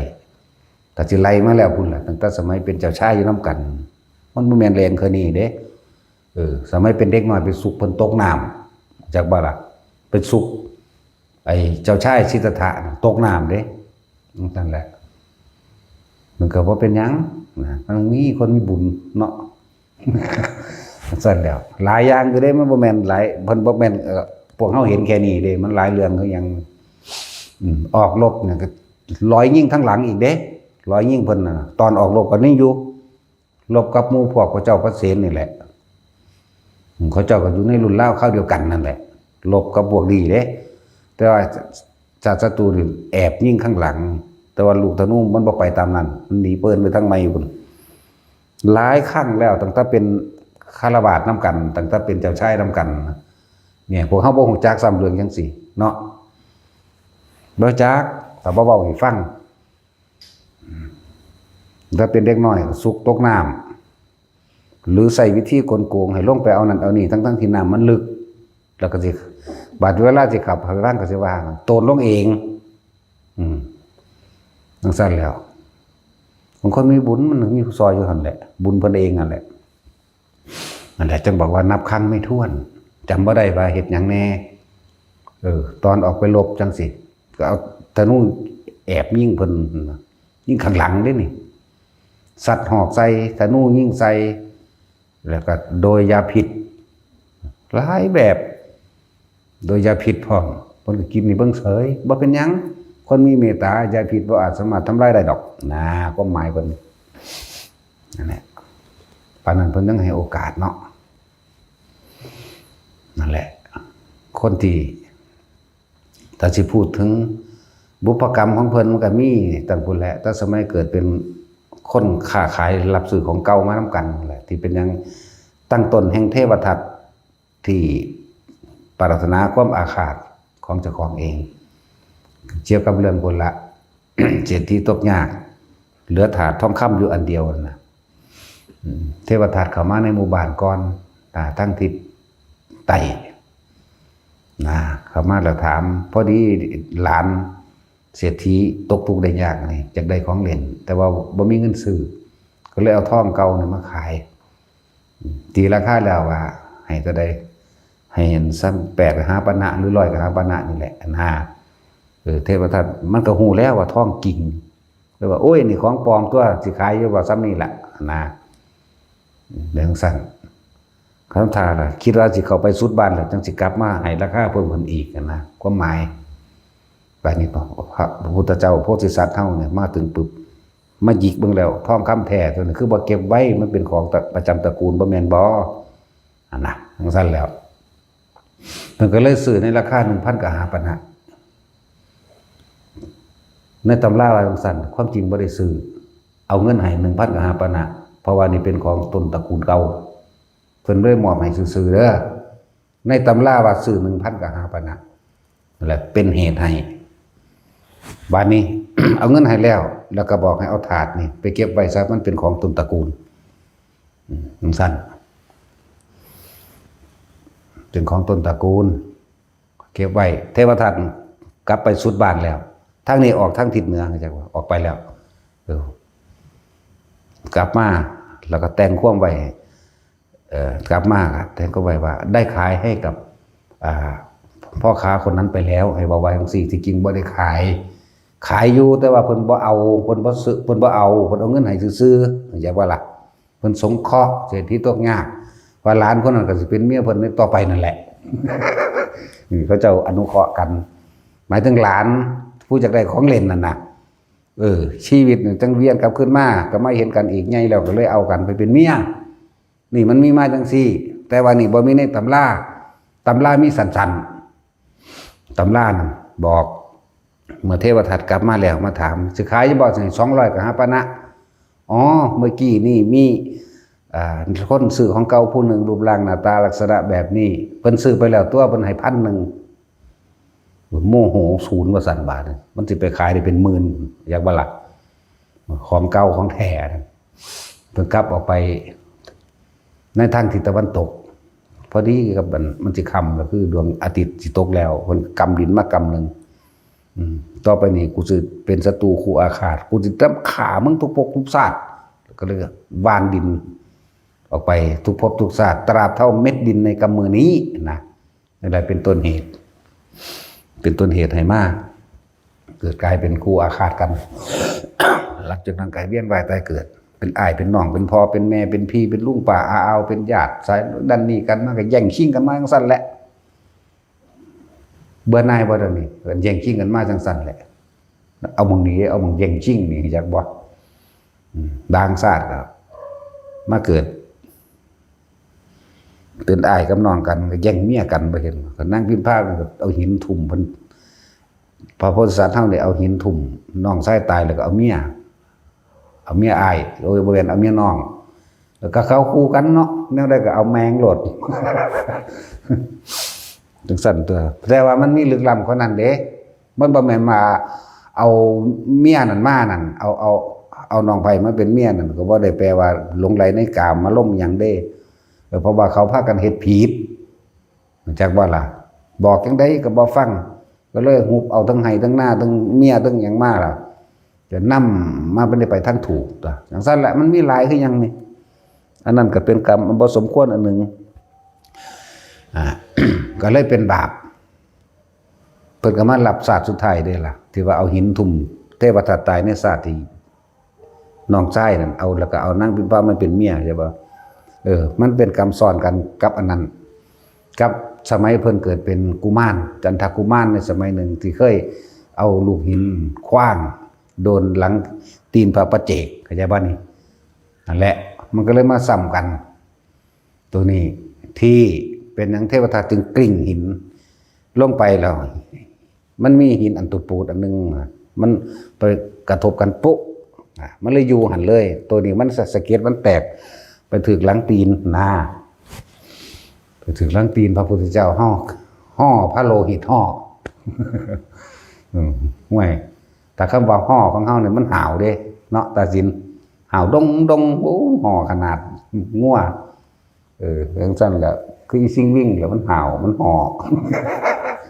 ก็สิไล่มาแล้วพุ้นล่ะ ตั้งแต่สมัยเป็นเจ้าชายอยู่นำกัน มันบ่แม่นแรงเทื่อนี้เด้ เออ สมัยเป็นเด็กน้อยไปสุกเพิ่นตกน้ำ จักบ่ล่ะ ไปสุก ไอ้เจ้าชายสิทธัตถะน่ะตกน้ำเด้ นั่นแหละ มันก็บ่เป็นหยังนะ มันมีคนมีบุญเนาะ ซั่นแหล้ว หลายอย่างอยู่เด้ มันบ่แม่นหลาย เพิ่นบ่แม่น เอ่อ พวกเฮาเห็นแค่นี้เด้ มันหลายเรื่องคือหยัง อืม ออกรบเนี่ยก็ลอยยิงทางหลังอีกเด้ ลอยยิงเพิ่นน่ะ ตอนออกรบก็ยังอยู่ รบกับหมู่พวกพระเจ้าพระเสนนี่แหละ อืม เขาเจ้าก็อยู่ในรุ่นราวคราวเดียวกันนั่นแหละ รบกับพวกนี้เด้ แต่ว่าชาติศัตรูนี่แอบยิงข้างหลัง แต่ว่าลูกธนูมันบ่ไปตามนั้น มันหนีเปิ้นไปทางใหม่พุ้น หลายครั้งแล้ว ตั้งแต่เป็นคฤหัสถ์นำกัน ตั้งแต่เป็นเจ้าชายนำกัน เนี่ย พวกเฮาบ่ฮู้จักซ้ำเรื่องจังซี่เนาะ บ่จัก ถ้าบ่เว้าให้ฟัง ถ้าเป็นเด็กน้อยก็สุกตกน้ำ หรือใช้วิธีกลโกงให้ลงไปเอานั่นเอานี่ ทั้งๆ ที่น้ำมันลึก แล้วก็สิ บาดเวลาสิขับไปบ้านก็สิว่า โตนลงเอง อืม จังซั่นแหล้ว บางคนมีบุญมันมีผู้ซอยอยู่หั่นแหละ บุญเพิ่นเองนั่นแหละ นั่นแหละ จังบอกว่านับครั้งไม่ถ้วน จำบ่ได้ว่าเฮ็ดหยังแน่ เออ ตอนออกไปรบจังซี่ ก็เอาธนูแอบยิงเพิ่น ยิงข้างหลังเด้นี่ สัตว์หอกใส่ ธนูยิงใส่ แล้วก็โดยยาพิษ หลายแบบ โดยยาพิษพร้อม เพิ่นก็กินให้เบิ่งเฉย บ่เป็นหยัง คนมีเมตตา ยาพิษบ่อาจสามารถทำลายได้ดอก นะ ความหมายเพิ่น นั่นแหละ ปานนั้นเพิ่นยังให้โอกาสเนาะ นั่นแหละ คนที่ ถ้าสิพูดถึงบุพกรรมของเพิ่นมันก็มีตั้งพุ้นแหละ แต่สมัยเกิดเป็นคนค้าขายรับซื้อของเก่ามานำกันแหละ ที่เป็นหยังตั้งต้นแห่งเทวทัตที่ปรารถนาความอาฆาตของเจ้าของเอง เกี่ยวกับเรื่องพุ้นละ เศรษฐีตกยาก เหลือถาดทองคำอยู่อันเดียวนั่นนะ อืม เทวทัตเข้ามาในหมู่บ้านก่อน อ่า ทางทิศใต้ นะ เข้ามาแล้วถาม พอดีหลานเศรษฐีตกทุกข์ได้ยากนี่ อยากได้ของเล่น แต่ว่าบ่มีเงินซื้อ ก็เลยเอาทองเก่านี่มาขาย ตีราคาแล้วว่าให้เท่าใด ให้เห็นซ้ำแปดกหาปณะ หรือร้อยกหาปณะนี่แหละนะ เออ เทพทัตมันก็ฮู้แล้วว่าทองจริง เลยว่า โอ้ย นี่ของปลอมตัว สิขายอยู่ว่าซ้ำนี่แหละนะ เรื่องสั้น คำถามล่ะ คิดว่าสิเข้าไปสุดบ้านแล้ว จังสิกลับมาให้ราคาเพิ่มขึ้นอีกนะ ความหมาย บาดนี้พระ พระพุทธเจ้าโพธิสัตว์เฮาเนี่ยมาถึงปุ๊บ มาหยิกเบิ่งแล้ว ทองคำแท้ตัวนี้คือบ่เก็บไว้ มันเป็นของตระ ประจำตระกูล บ่แม่นบ่ อันนะ จังซั่นแล้ว เพิ่นก็เลยซื้อในราคาหนึ่งพันกหาปณะ ในตำราว่าจังซั่น ความจริงบ่ได้ซื้อ เอาเงินให้หนึ่งพันกหาปณะ เพราะว่านี่เป็นของต้นตระกูลเก่า เพิ่นเลยมอบให้ซื่อๆเด้อ ในตำราว่าซื้อหนึ่งพันกหาปณะ นั่นแหละเป็นเหตุให้ บาดนี้ เอาเงินให้แล้ว แล้วก็บอกให้เอาถาดนี่ไปเก็บไว้ซะ มันเป็นของต้นตระกูล อืม จังซั่น เป็นของต้นตระกูล เก็บไว้ เทพทัตกลับไปสุดบ้านแล้ว ทางนี้ออกทางทิศเหนือ จักว่าออกไปแล้ว เออ กลับมา แล้วก็แต่งความไว้ เอ่อ กลับมา แต่งความไว้ว่า ได้ขายให้กับ อ่า พ่อค้าคนนั้นไปแล้ว ให้เว้าว่าจังซี่ ที่จริงบ่ได้ขาย ขายอยู่ แต่ว่าเพิ่นบ่เอา เพิ่นบ่ซื้อ เพิ่นบ่เอา เพิ่นเอาเงินให้ซื่อๆ เข้าใจบ่ล่ะ เพิ่นสงเคราะห์เศรษฐีตกยาก ว่าหลานคนนั้นก็สิเป็นเมียเพิ่นในต่อไปนั่นแหละ นี่เขาเจ้าอนุเคราะห์กัน หมายถึงหลานผู้อยากได้ของเล่นนั่นน่ะ เออ ชีวิตนี่จังเวียนกลับคืนมา ก็มาเห็นกันอีก ใหญ่แล้วก็เลยเอากันไปเป็นเมีย นี่มันมีมาจังซี่ แต่ว่านี่บ่มีในตำรา ตำรามีสั้นๆ ตำรานั่นบอก เมื่อเทพทัตกลับมาแล้วมาถาม สิขายอยู่บ่ สองร้อยกหาปณะ อ๋อ เมื่อกี้นี่มี อ่า คนซื้อของเก่าผู้หนึ่ง รูปร่างหน้าตาลักษณะแบบนี้ เพิ่นซื้อไปแล้วตัว เพิ่นให้พันหนึ่ง โมโหศูนย์ว่าซั่น บาดนี่มันสิไปขายได้เป็นหมื่น อยากบ่ล่ะ ของเก่าของแท้นะ เพิ่นกลับออกไปในทางทิศตะวันตก พอดีกับมัน มันสิค่ำ ก็คือดวงอาทิตย์สิตกแล้ว เพิ่นกำดินมากำหนึ่ง อืม ต่อไปนี้กูสิเป็นศัตรูคู่อาฆาต กูสิต้องฆ่ามึงทุกภพทุกชาติ ก็เลยหว่านดินออกไปทุกภพทุกชาติ ตราบเท่าเม็ดดินในกำมือนี้นะ นั่นแหละเป็นต้นเหตุ เป็นต้นเหตุให้มา เกิดกลายเป็นคู่อาฆาตกัน หลังจากนั้นก็เวียนว่ายตายเกิด เป็นอ้ายเป็นน้อง เป็นพ่อเป็นแม่ เป็นพี่เป็นลุงป้าอาอาว เป็นญาติสายนั่นนี่กัน มันก็แย่งชิงกันมาจังซั่นแหละ เบื่อหน่ายบ่เดี๋ยวนี้ ก็แย่งชิงกันมาจังซั่นแหละ เอาหม่องนี้ เอาหม่องแย่งชิงนี่ จักบ่ อืม บางชาติก็มาเกิด เป็นอ้ายกับน้องกัน ก็แย่งเมียกัน บ่เห็น ก็นางพิมพามันก็เอาหินทุ่มเพิ่น พระโพธิสัตว์เฮานี่เอาหินทุ่ม น้องชายตายแล้วก็เอาเมีย เอาเมียอ้าย โอ้ย บ่แม่น เอาเมียน้อง แล้วก็เขาคู่กันเนาะ แนวใดก็เอาแม่งโลด จังซั่นตัว แต่ว่ามันมีลึกล้ำกว่านั้นเด้ มันบ่แม่นว่าเอาเมียนั่นมานั่น เอา เอา เอาน้องไผมาเป็นเมียนั่น ก็บ่ได้แปลว่าหลงใหลในกามารมณ์หยังเด้ เออ เพราะว่าเขาพากันเฮ็ดผิด จักบ่ล่ะ บอกจังใดก็บ่ฟัง ก็เลยหุบเอาทั้งไฮ่ทั้งนาทั้งเมียทั้งหยังมาล่ะ จะนำมาเป็นได้ไปทางถูกตัว จังซั่นแหละ มันมีหลายคือหยังนี่ อันนั้นก็เป็นกรรมอันบ่สมควรอันหนึ่ง อ่า ก็เลยเป็นบาป เพิ่นก็มารับชาติสุดท้ายเด้ล่ะ ที่ว่าเอาหินทุ่มเทพทัตตายในชาติที่น้องชายนั่น เอา แล้วก็เอานางพิมพามาเป็นเมีย ใช่ปะ เออ มันเป็นกรรมซ้อนกันกับอันนั้น กับสมัยเพิ่นเกิดเป็นกุมาร จันทกุมารในสมัยหนึ่งที่เคยเอาลูกหินขว้างโดนหลังตีนพระปัจเจก เข้าใจบ่นี่ นั่นแหละ มันก็เลยมาซ้ำกัน ตัวนี้ที่เป็นหยังเทพทัตจึงกลิ้งหินลงไปแล้ว มันมีหินอันตุปูดอันหนึ่งนะ มันไปกระทบกันปุ๊บ อ่ะ มันเลยอยู่หั่นเลย ตัวนี้มันสะ สะเก็ดมันแตก ไปถืกหลังตีนนะ ไปถืกหลังตีนพระพุทธเจ้า ฮ้อ ฮ้อพระโลหิตฮ้อ อืม ห่วย แต่คำว่าฮ้อของเฮาเนี่ยมันห่าวเด้ เนาะ ตาสิน ห่าวดงดง โอ้ ฮ้อขนาดงัว เออ จังซั่นแหละ คืออีซิงวิ่งแล้วมันห่าว มันฮ้อ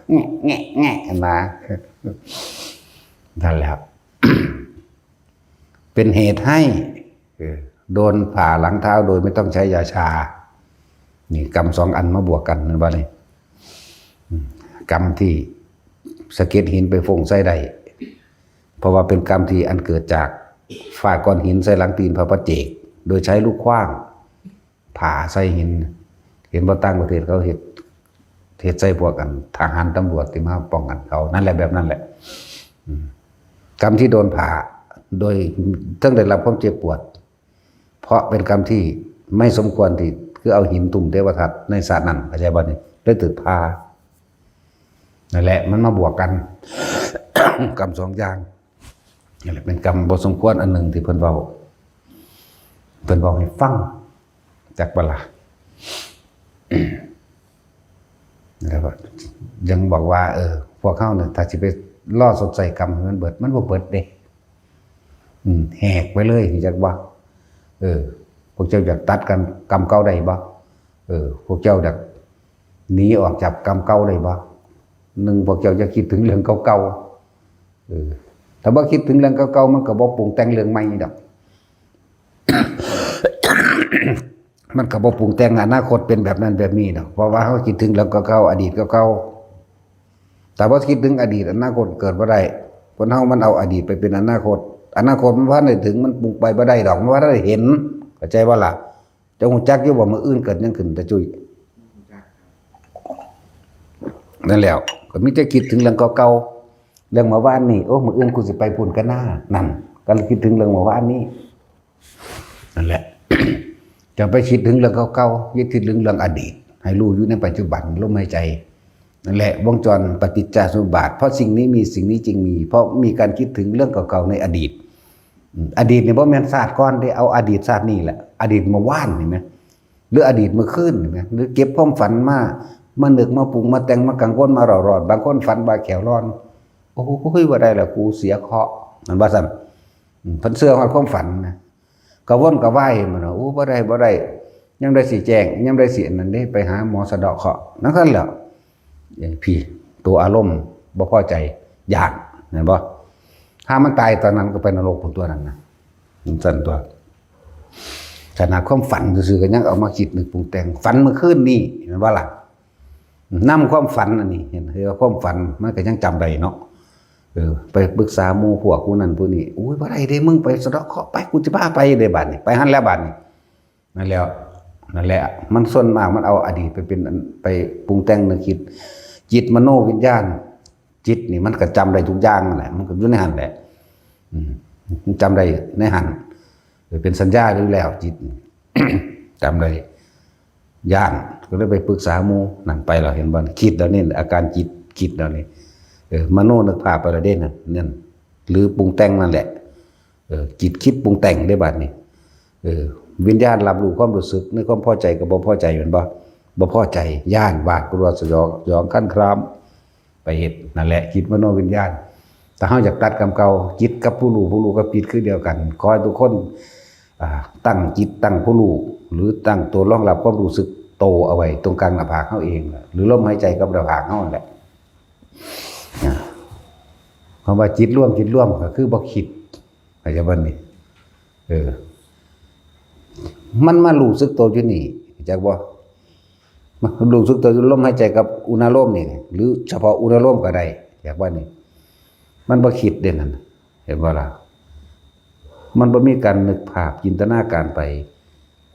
แงะ แงะ แงะ นะ นั่นแหละครับ เป็นเหตุให้ เออ โดนผ่าหลังเท้าโดยไม่ต้องใช้ยาชา นี่กรรมสองอันมาบวกกัน เห็นบ่นี่ กรรมที่สะเก็ดหินไปฟงใส่ได้ เพราะว่าเป็นกรรมที่อันเกิดจากฟาดก้อนหินใส่หลังตีนพระปัจเจก โดยใช้ลูกขว้างผ่าใส่หิน เห็นบ่ ต่างประเทศเขาเฮ็ด เฮ็ดใส่พวกกันทหารตำรวจที่มาป้องกันเขา นั่นแหละ แบบนั้นแหละ อืม กรรมที่โดนผ่า โดยทั้งได้รับความเจ็บปวด เพราะเป็นกรรมที่ไม่สมควรที่คือเอาหินทุ่มเทวทัตในชาตินั้น เข้าใจบ่นี่ เลยถืกผ่า นั่นแหละ มันมาบวกกัน กรรมสองอย่าง นั่นแหละ เป็นกรรมบ่สมควรอันหนึ่งที่เพิ่นเว้า เพิ่นเว้าให้ฟัง จักบ่ล่ะ แล้วก็ยังบอกว่า เออ พวกเฮาเนี่ย ถ้าสิไปรอชดใช้กรรมให้มันเบิด มันบ่เบิดเด้ อืม แหกไปเลย จักบ่ เออ พวกเจ้าอยากตัดกันกรรมเก่าได้บ่ เออ พวกเจ้าอยากหนีออกจากกรรมเก่าได้บ่ หนึ่ง พวกเจ้าอย่าคิดถึงเรื่องเก่าๆ เออ ถ้าบ่คิดถึงเรื่องเก่าๆ มันก็บ่ปรุงแต่งเรื่องใหม่ดอก มันก็บ่ปรุงแต่งอนาคตเป็นแบบนั้นแบบนี้ดอก เพราะว่าเฮาคิดถึงเรื่องเก่าๆ อดีตเก่าๆ ถ้าบ่คิดถึงอดีต อนาคตเกิดบ่ได้ คนเฮามันเอาอดีตไปเป็นอนาคต อนาคตมันบ่ทันได้ถึง มันปรุงไปบ่ได้ดอก มันบ่ทันได้เห็น เข้าใจบ่ล่ะ เจ้าฮู้จักอยู่บ่ มื้ออื่นเกิดหยังขึ้น ตาจุ้ย นั่นแหล้ว ก็มีแต่คิดถึงเรื่องเก่าๆ เรื่องเมื่อวานนี้ โอ้ มื้ออื่นกูสิไปพู้นกะนา นั่น ก็เลยคิดถึงเรื่องเมื่อวานนี้ นั่นแหละ อย่าไปคิดถึงเรื่องเก่าๆ อย่าคิดถึงเรื่องอดีต ให้รู้อยู่ในปัจจุบัน ลมหายใจ นั่นแหละ วงจรปฏิจจสมุปบาท เพราะสิ่งนี้มี สิ่งนี้จึงมี เพราะมีการคิดถึงเรื่องเก่าๆ ในอดีต อืม อดีตนี่บ่แม่นชาติก่อนเด้ เอาอดีตชาตินี้แหละ อดีตเมื่อวานนี่แหม หรืออดีตเมื่อคืนนี่แหม หรือเก็บความฝันมา มานึก มาปรุง มาแต่ง มากังวล มาเร่าร้อน บางคนฝันว่าแข้วร้อน โอ้ย บ่ได้ละ กูเสียเคราะห์ มันว่าซั่น อืม เพิ่นเชื่อฮอดความฝันนะ กระวนกระวายมันน่ะ โอ้ บ่ได้ บ่ได้ ยามใดสิแจ้ง ยามใดสิอันนั้นเด้ ไปหาหมอสะเดาะเคราะห์ นั่นซั่นแหละ เอ้ย พี่ ตัวอารมณ์บ่พอใจ ย้าน แม่นบ่ ถ้ามันตายตอนนั้นก็ไปนรกพุ้นตั๊วนั้นนะ มันซั่นตั๊ว ขนาดความฝันซื่อๆ ก็ยังเอามาคิดนึกปรุงแต่ง ฝันเมื่อคืนนี้ แม่นบ่ล่ะ นำความฝันอันนี้ เห็น เห็นว่าความฝันมันก็ยังจำได้เนาะ เออ ไปปรึกษาหมู่พวกผู้นั้นผู้นี้ โอ้ย บ่ได้เด้ มึงไปสะเดาะเคราะห์ไป กูสิพาไปเด้ บาดนี้ ไปหั้นแล้วบาดนี้ นั่นแหล้ว นั่นแหละ มันส่วนมากมันเอาอดีตไปเป็นอัน ไปปรุงแต่งนึกคิด จิตมโนวิญญาณ จิตนี่มันก็จำได้ทุกอย่างนั่นแหละ มันก็อยู่ในหั้นแหละ อืม มันจำได้ในหั้น เป็นสัญญาอยู่แล้ว จิต จำได้ ย้าน ก็เลยไปปรึกษาหมู่นั่นไปแล้ว เห็นบ่ คิดแล้วนี่ อาการจิตคิดแล้วนี่ เออ มโนนึกภาพไปแล้วเด้นั่น นั่น หรือปรุงแต่งนั่นแหละ เออ จิตคิดปรุงแต่งได้บัดนี้ เออ วิญญาณรับรู้ความรู้สึกในความพอใจกับบ่พอใจ แม่นบ่ บ่พอใจ ย้าน หวาดกลัว สยอง สยองขั้นคราม ไปเฮ็ด นั่นแหละ จิตมโนวิญญาณ ถ้าเฮาอยากตัดกรรมเก่า จิตกับผู้รู้ ผู้รู้กับจิตคือเดียวกัน ขอให้ทุกคน อ่า ตั้งจิต ตั้งผู้รู้ หรือตั้งตัวรองรับความรู้สึกโตเอาไว้ตรงกลางหน้าผากเฮาเอง หรือลมหายใจกับหน้าผากเฮานั่นแหละ อ่า คำว่าจิตรวม จิตรวมก็คือบ่คิด เข้าใจบ่นี่ เออ มันมารู้สึกตัวอยู่นี่ จักบ่ มารู้สึกตัวอยู่ลมหายใจกับอุณาโลมนี่ หรือเฉพาะอุณาโลมก็ได้ จักบ่นี่ มันบ่คิดเด้นั่น เห็นบ่ล่ะ มันบ่มีการนึกภาพจินตนาการไป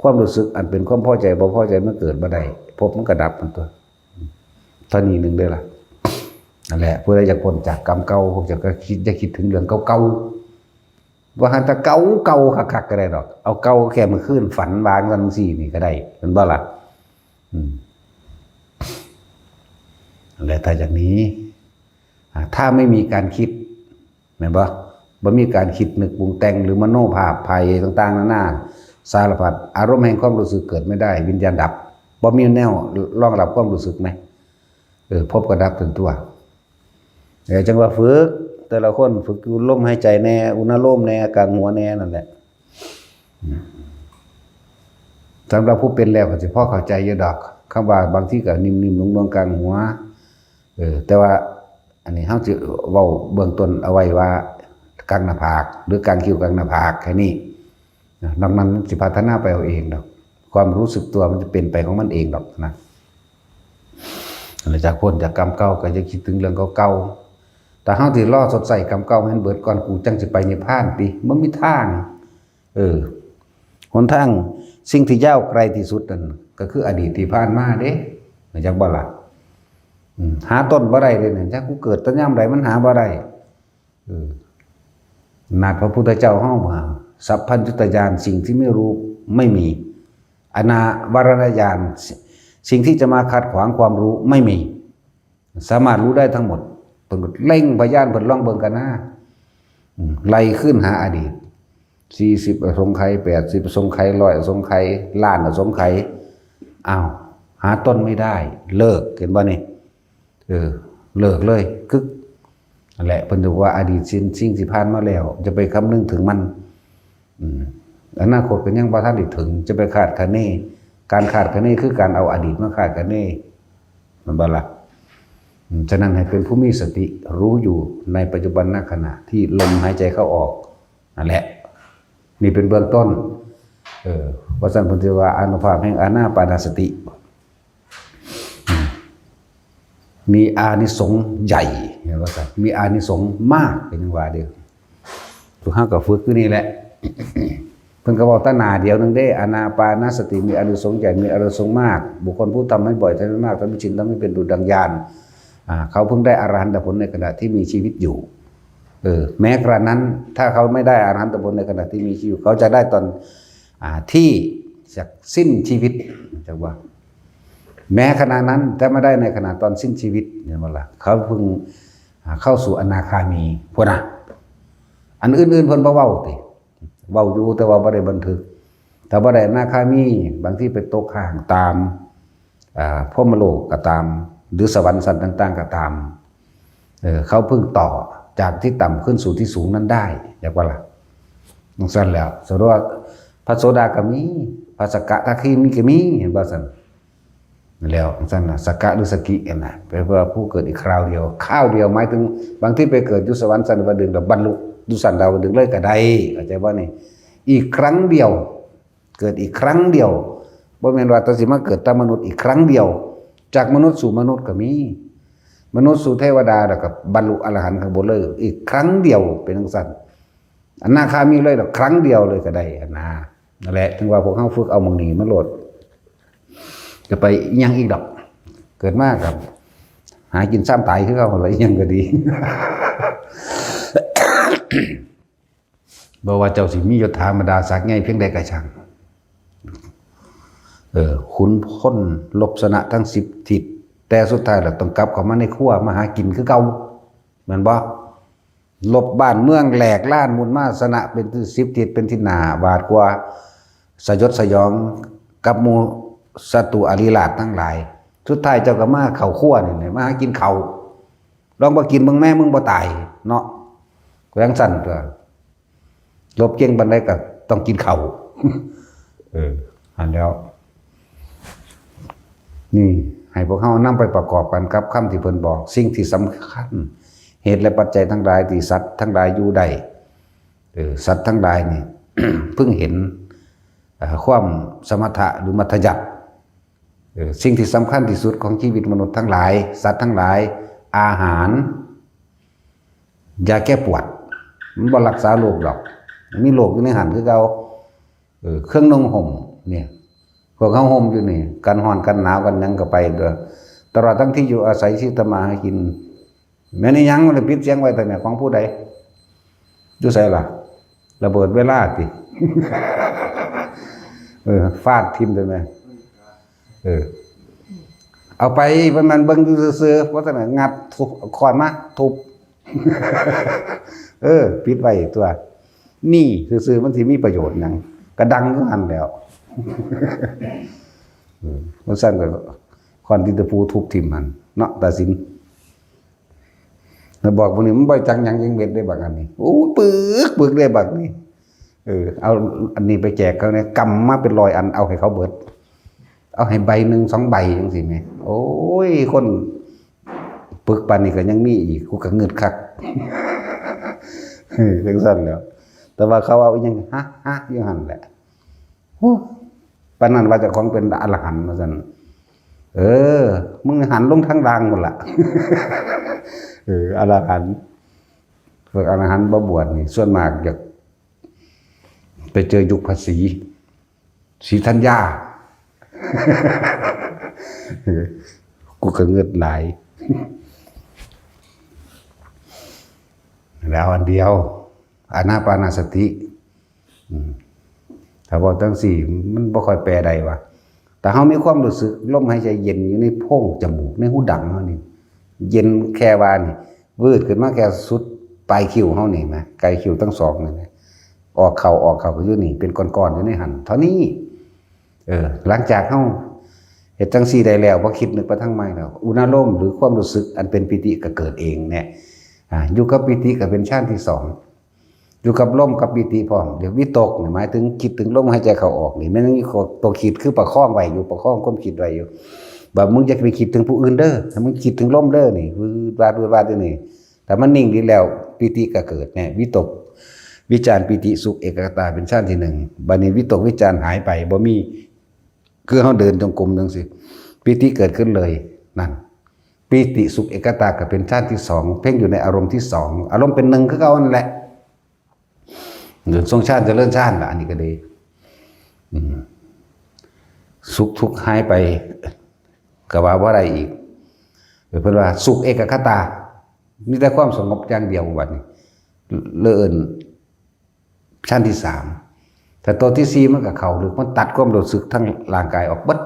ความรู้สึกอันเป็นความพอใจบ่พอใจมันเกิดบ่ได้ ภพมันก็ดับมันตั๊ว เท่านี้หนึ่งเด้อล่ะ นั่นแหละ ผู้ใดอยากพ้นจากกรรมเก่า พวกเจ้าก็คิด อย่าคิดถึงเรื่องเก่าๆ ว่าหั้น แต่เก่าๆ คักๆ ก็ได้ดอก เอาเก่าแค่มื้อคืนฝันว่าจั่งซี้นี่ก็ได้ แม่นบ่ล่ะ อืม และถ้าอย่างนี้ อ่า ถ้าไม่มีการคิด แม่นบ่ บ่มีการคิดนึกปรุงแต่ง หรือมโนภาพไปต่างๆ นานา สารพัด อารมณ์แห่งความรู้สึกเกิดไม่ได้ วิญญาณดับ บ่มีแนวรองรับความรู้สึกไหม เออ ภพก็ดับตั๊ว เออ จั่งว่าฝึก แต่ละคนฝึกอยู่ลมหายใจแน่ อุณาโลมแน่ กลางหัวแน่ นั่นแหละ อืม สำหรับผู้เป็นแล้วก็สิพอเข้าใจอยู่ดอก คำว่าบางทีก็นิ่มๆ นุ่มๆ กลางหัว เออ แต่ว่าอันนี้เฮาสิเว้าเบื้องต้นเอาไว้ว่ากลางหน้าผาก หรือกลางคิ้วกลางหน้าผากแค่นี้ นะ นอกนั้นมันสิพัฒนาไปเอาเองดอก ความรู้สึกตัวมันจะเป็นไปของมันเองดอกนะ หลังจากพ้นจากกรรมเก่าก็จะคิดถึงเรื่องเก่าๆ แต่เฮาสิรอชดใช้กรรมเก่าให้มันเบิดก่อน กูจั่งสิไปนิพพานติ บ่มีทาง เออ หนทาง สิ่งที่ยาวไกลที่สุดนั่นก็คืออดีตที่ผ่านมาเด้ รู้จักบ่ล่ะ? อืม หาต้นบ่ได้เลยเนี่ย จักกูเกิดแต่ยามใด มันหาบ่ได้ เออ ขนาดพระพุทธเจ้าเฮาว่า สัพพัญญุตญาณ สิ่งที่ไม่รู้ไม่มี อนาวรณญาณ สิ่งที่จะมาขัดขวางความรู้ไม่มี สามารถรู้ได้ทั้งหมด เพิ่นก็เล็งพยาน เพิ่นลองเบิ่งกันนะ อืม ไล่คืนหาอดีต สี่สิบอสงไขย แปดสิบอสงไขย ร้อยอสงไขย ล้านอสงไขย อ้าว หาต้นไม่ได้ เลิก เห็นบ่นี่? เออ เลิกเลย กึก นั่นแหละ เพิ่นบอกว่าอดีตสิ่ง สิ่งที่ผ่านมาแล้ว จะไปคำนึงถึงมัน อืม อนาคตก็ยังบ่ทันได้ถึง จะไปคาดคะเน การคาดคะเนคือการเอาอดีตมาคาดคะเน แม่นบ่ล่ะ? อืม ฉะนั้นให้เป็นผู้มีสติ รู้อยู่ในปัจจุบันขณะที่ลมหายใจเข้าออก นั่นแหละ นี่เป็นเบื้องต้น เออ ว่าซั่น เพิ่นสิว่าอานุภาพแห่งอานาปานสติ อืม มีอานิสงส์ใหญ่ เห็นบ่ซั่น มีอานิสงส์มาก เป็นจั่งว่าเด้อ ทุกเฮาก็ฝึกอยู่นี่แหละ เพิ่นก็เว้าแต่หน้าเดียวหนึ่งเด้ อานาปานสติมีอานิสงส์ใหญ่ มีอานิสงส์มาก บุคคลผู้ทำให้บ่อย ทำให้มาก ทำให้ชิน ทำให้เป็นดุจดังญาณ อ่า เขาเพิ่งได้อรหันตผลในขณะที่มีชีวิตอยู่ เออ แม้กระนั้น ถ้าเขาไม่ได้อรหันตผลในขณะที่มีชีวิตอยู่ เขาจะได้ตอน อ่า ที่จะสิ้นชีวิต จั่งว่า แม้ขณะนั้น แต่ไม่ได้ในขณะตอนสิ้นชีวิต เห็นบ่ล่ะ? เขาเพิ่ง อ่า เข้าสู่อนาคามีพุ้นน่ะ อันอื่นๆ เพิ่นบ่เว้าติ เว้าอยู่แต่ว่าบ่ได้บันทึก ถ้าบ่ได้อนาคามี บางทีไปตกค้างตาม อ่า พรหมโลกก็ตาม หรือสวรรค์ชั้นต่างๆ ก็ตาม เออ เขาเพิ่งต่อจากที่ต่ำขึ้นสู่ที่สูงนั้นได้ จั่งว่าล่ะ จั่งซั่นแล้ว สรุปว่าพระโสดาก็มี พระสกทาคามีก็มี เห็นบ่ซั่น? แล้วจั่งซั่นน่ะ สกหรือสกินั่นน่ะ แปลว่าผู้เกิดอีกคราวเดียว คราวเดียวหมายถึงบางทีไปเกิดอยู่สวรรค์ชั้นดาวดึงแล้วบรรลุอยู่ชั้นดาวดึงเลยก็ได้ เข้าใจบ่นี่? อีกครั้งเดียว เกิดอีกครั้งเดียว บ่แม่นว่าแต่สิมาเกิดแต่มนุษย์อีกครั้งเดียว จากมนุษย์สู่มนุษย์ก็มี มนุษย์สู่เทวดา แล้วก็บรรลุอรหันต์ข้างบนเลย อีกครั้งเดียว เป็นจั่งซั่น อนาคามีเลยดอก ครั้งเดียวเลยก็ได้หั้นนะ นั่นแหละ ถึงว่าพวกเฮาฝึกเอาหม่องนี้มาโลด จะไปอิหยังอีกดอก เกิดมาก็หากินซ้ำตายคือเก่าหั่นล่ะ อิหยังก็ดี บ่ว่าเจ้าสิมียศถาบรรดาศักดิ์ใหญ่เพียงใดก็ช่าง เออ ขุนพลรบชนะทั้งสิบทิศ แต่สุดท้ายแล้วต้องกลับเข้ามาในครัวมาหากินคือเก่า แม่นบ่? รบบ้านเมืองแหลกลานหมุนมา ชนะเป็นสิบทิศ เป็นที่น่าหวาดกลัว สยดสยองกับหมู่ศัตรูอริราชทั้งหลาย สุดท้ายเจ้าก็มาเข้าครัวนี่แหละ มาหากินข้าว ลองบ่กินเบิ่งแม่ มึงบ่ตายเนาะ ก็จั่งซั่นตั่ว รบเก่งปานใดก็ต้องกินข้าว เออ หั้นแหล้ว นี่ ให้พวกเฮานำไปประกอบกันกับคำที่เพิ่นบอก สิ่งที่สำคัญ เหตุและปัจจัยทั้งหลายที่สัตว์ทั้งหลายอยู่ได้ เออ สัตว์ทั้งหลายนี่ เพิ่งเห็น เอ่อ ความสมถะหรือมัธยัสถ์ เออ สิ่งที่สำคัญที่สุดของชีวิตมนุษย์ทั้งหลาย สัตว์ทั้งหลาย อาหาร ยาแก้ปวด มันบ่รักษาโรคดอก มีโรคอยู่ในหั้นคือเก่า เออ เครื่องนุ่งห่มเนี่ย พวกเฮาห่มอยู่นี่ กันร้อนกันหนาวกันหยังก็ไปเด้อ ตลอดทั้งที่อยู่อาศัย ชีวิตทำมาหากิน แม่นอีหยังมันปิดเสียงไว้แต่เนี่ย ของผู้ใด อยู่ไสล่ะ ระเบิดเวลาติ เออ ฟาดทิ่มแต่เนี่ย เออ เอาไป มัน มันเบิ่งอยู่ซื่อๆ เพราะฉะนั้นงัดทุบ เอาค้อนมาทุบ เออ ปิดไว้ตัว นี่ซื่อๆ มันสิมีประโยชน์หยัง กะดังอยู่หั่นแหล้ว เออ มันซั่นก็ค้อนตีนตะปูทุบทิ่มหั่นเนาะ ตาสิน แล้วบอกพวกนี้มันบ่จักหยังจักเม็ดได้บักอันนี้ โอ้ ปึกปึกได้บักนี่ เออ เอาอันนี้ไปแจกเขาเนี่ย กำมาเป็นร้อยอัน เอาให้เขาเบิด เอาให้ใบหนึ่งสองใบจั่งซี้แหม โอ้ย คนปึกปานนี้ก็ยังมีอีก กูก็งึดคัก เออ จั่งซั่นแหล้ว แต่ว่าเขาเอาอิหยัง ฮะ ฮะ อยู่หั่นแหละ โอ้ ปานนั้นว่าเจ้าของเป็นอรหันต์ว่าซั่น เออ มึงหันลงทางล่างหมดละ เอออรหันต์พวกอรหันต์บ่บวชนี่ส่วนมากอยากไปเจอยุคพระศรีศรีธัญญา กูก็เงือดไหลาย แล้วอันเดียว อานาปานสติ อืม ถ้าเว้าจั่งซี้ มันบ่ค่อยแปลได้ว่า แต่เฮามีความรู้สึกลมหายใจเย็นอยู่ในโพรงจมูก ในหูดังเฮานี่ เย็นแค่ว่านี่ วืดขึ้นมาแค่สุดปลายคิ้วเฮานี่นะ ไกลคิ้วทั้งสองนี่นะ ออกเข้า ออกเข้าอยู่นี่ เป็นก้อนๆอยู่ในหั่น เท่านี้ เออ หลังจากเฮาเฮ็ดจั่งซี้ได้แล้ว บ่คิดนึกไปทางใหม่แล้ว อุณาโลมหรือความรู้สึกอันเป็นปีติก็เกิดเองเนี่ย อ่า อยู่กับปีติก็เป็นฌานที่สอง อยู่กับลมกับปีติพร้อม เดี๋ยววิตกนี่หมายถึงคิดถึงลมหายใจเข้าออกนี่ มันยังมีตัวคิดคือประคองไว้อยู่ ประคองความคิดไว้อยู่ ว่ามึงอย่าไปคิดถึงผู้อื่นเด้อ ให้มึงคิดถึงลมเด้อนี่ วืดวาด วืดวาดอยู่นี่ ถ้ามันนิ่งดีแล้ว ปีติก็เกิดเนี่ย วิตก วิจารปีติสุขเอกคตาเป็นฌานที่หนึ่ง บัดนี้วิตกวิจารหายไป บ่มี คือเฮาเดินจงกรมจั่งซี้ ปีติเกิดขึ้นเลย นั่น ปีติสุขเอกคตาก็เป็นฌานที่สอง เพ่งอยู่ในอารมณ์ที่สอง อารมณ์เป็นหนึ่งคือเก่านั่นแหละ เดินทรงฌานเจริญฌานล่ะ อันนี้ก็ดี อืม สุขทุกข์หายไป ก็ว่าบ่ได้อีก เออ เพิ่นว่าสุขเอกคตา มีแต่ความสงบอย่างเดียวบัดนี้ เลยเอิ้น ชั้นที่สาม แต่ตัวที่สี่มันก็เข้าลึก มันตัดความรู้สึกทั้งร่างกายออกเบิด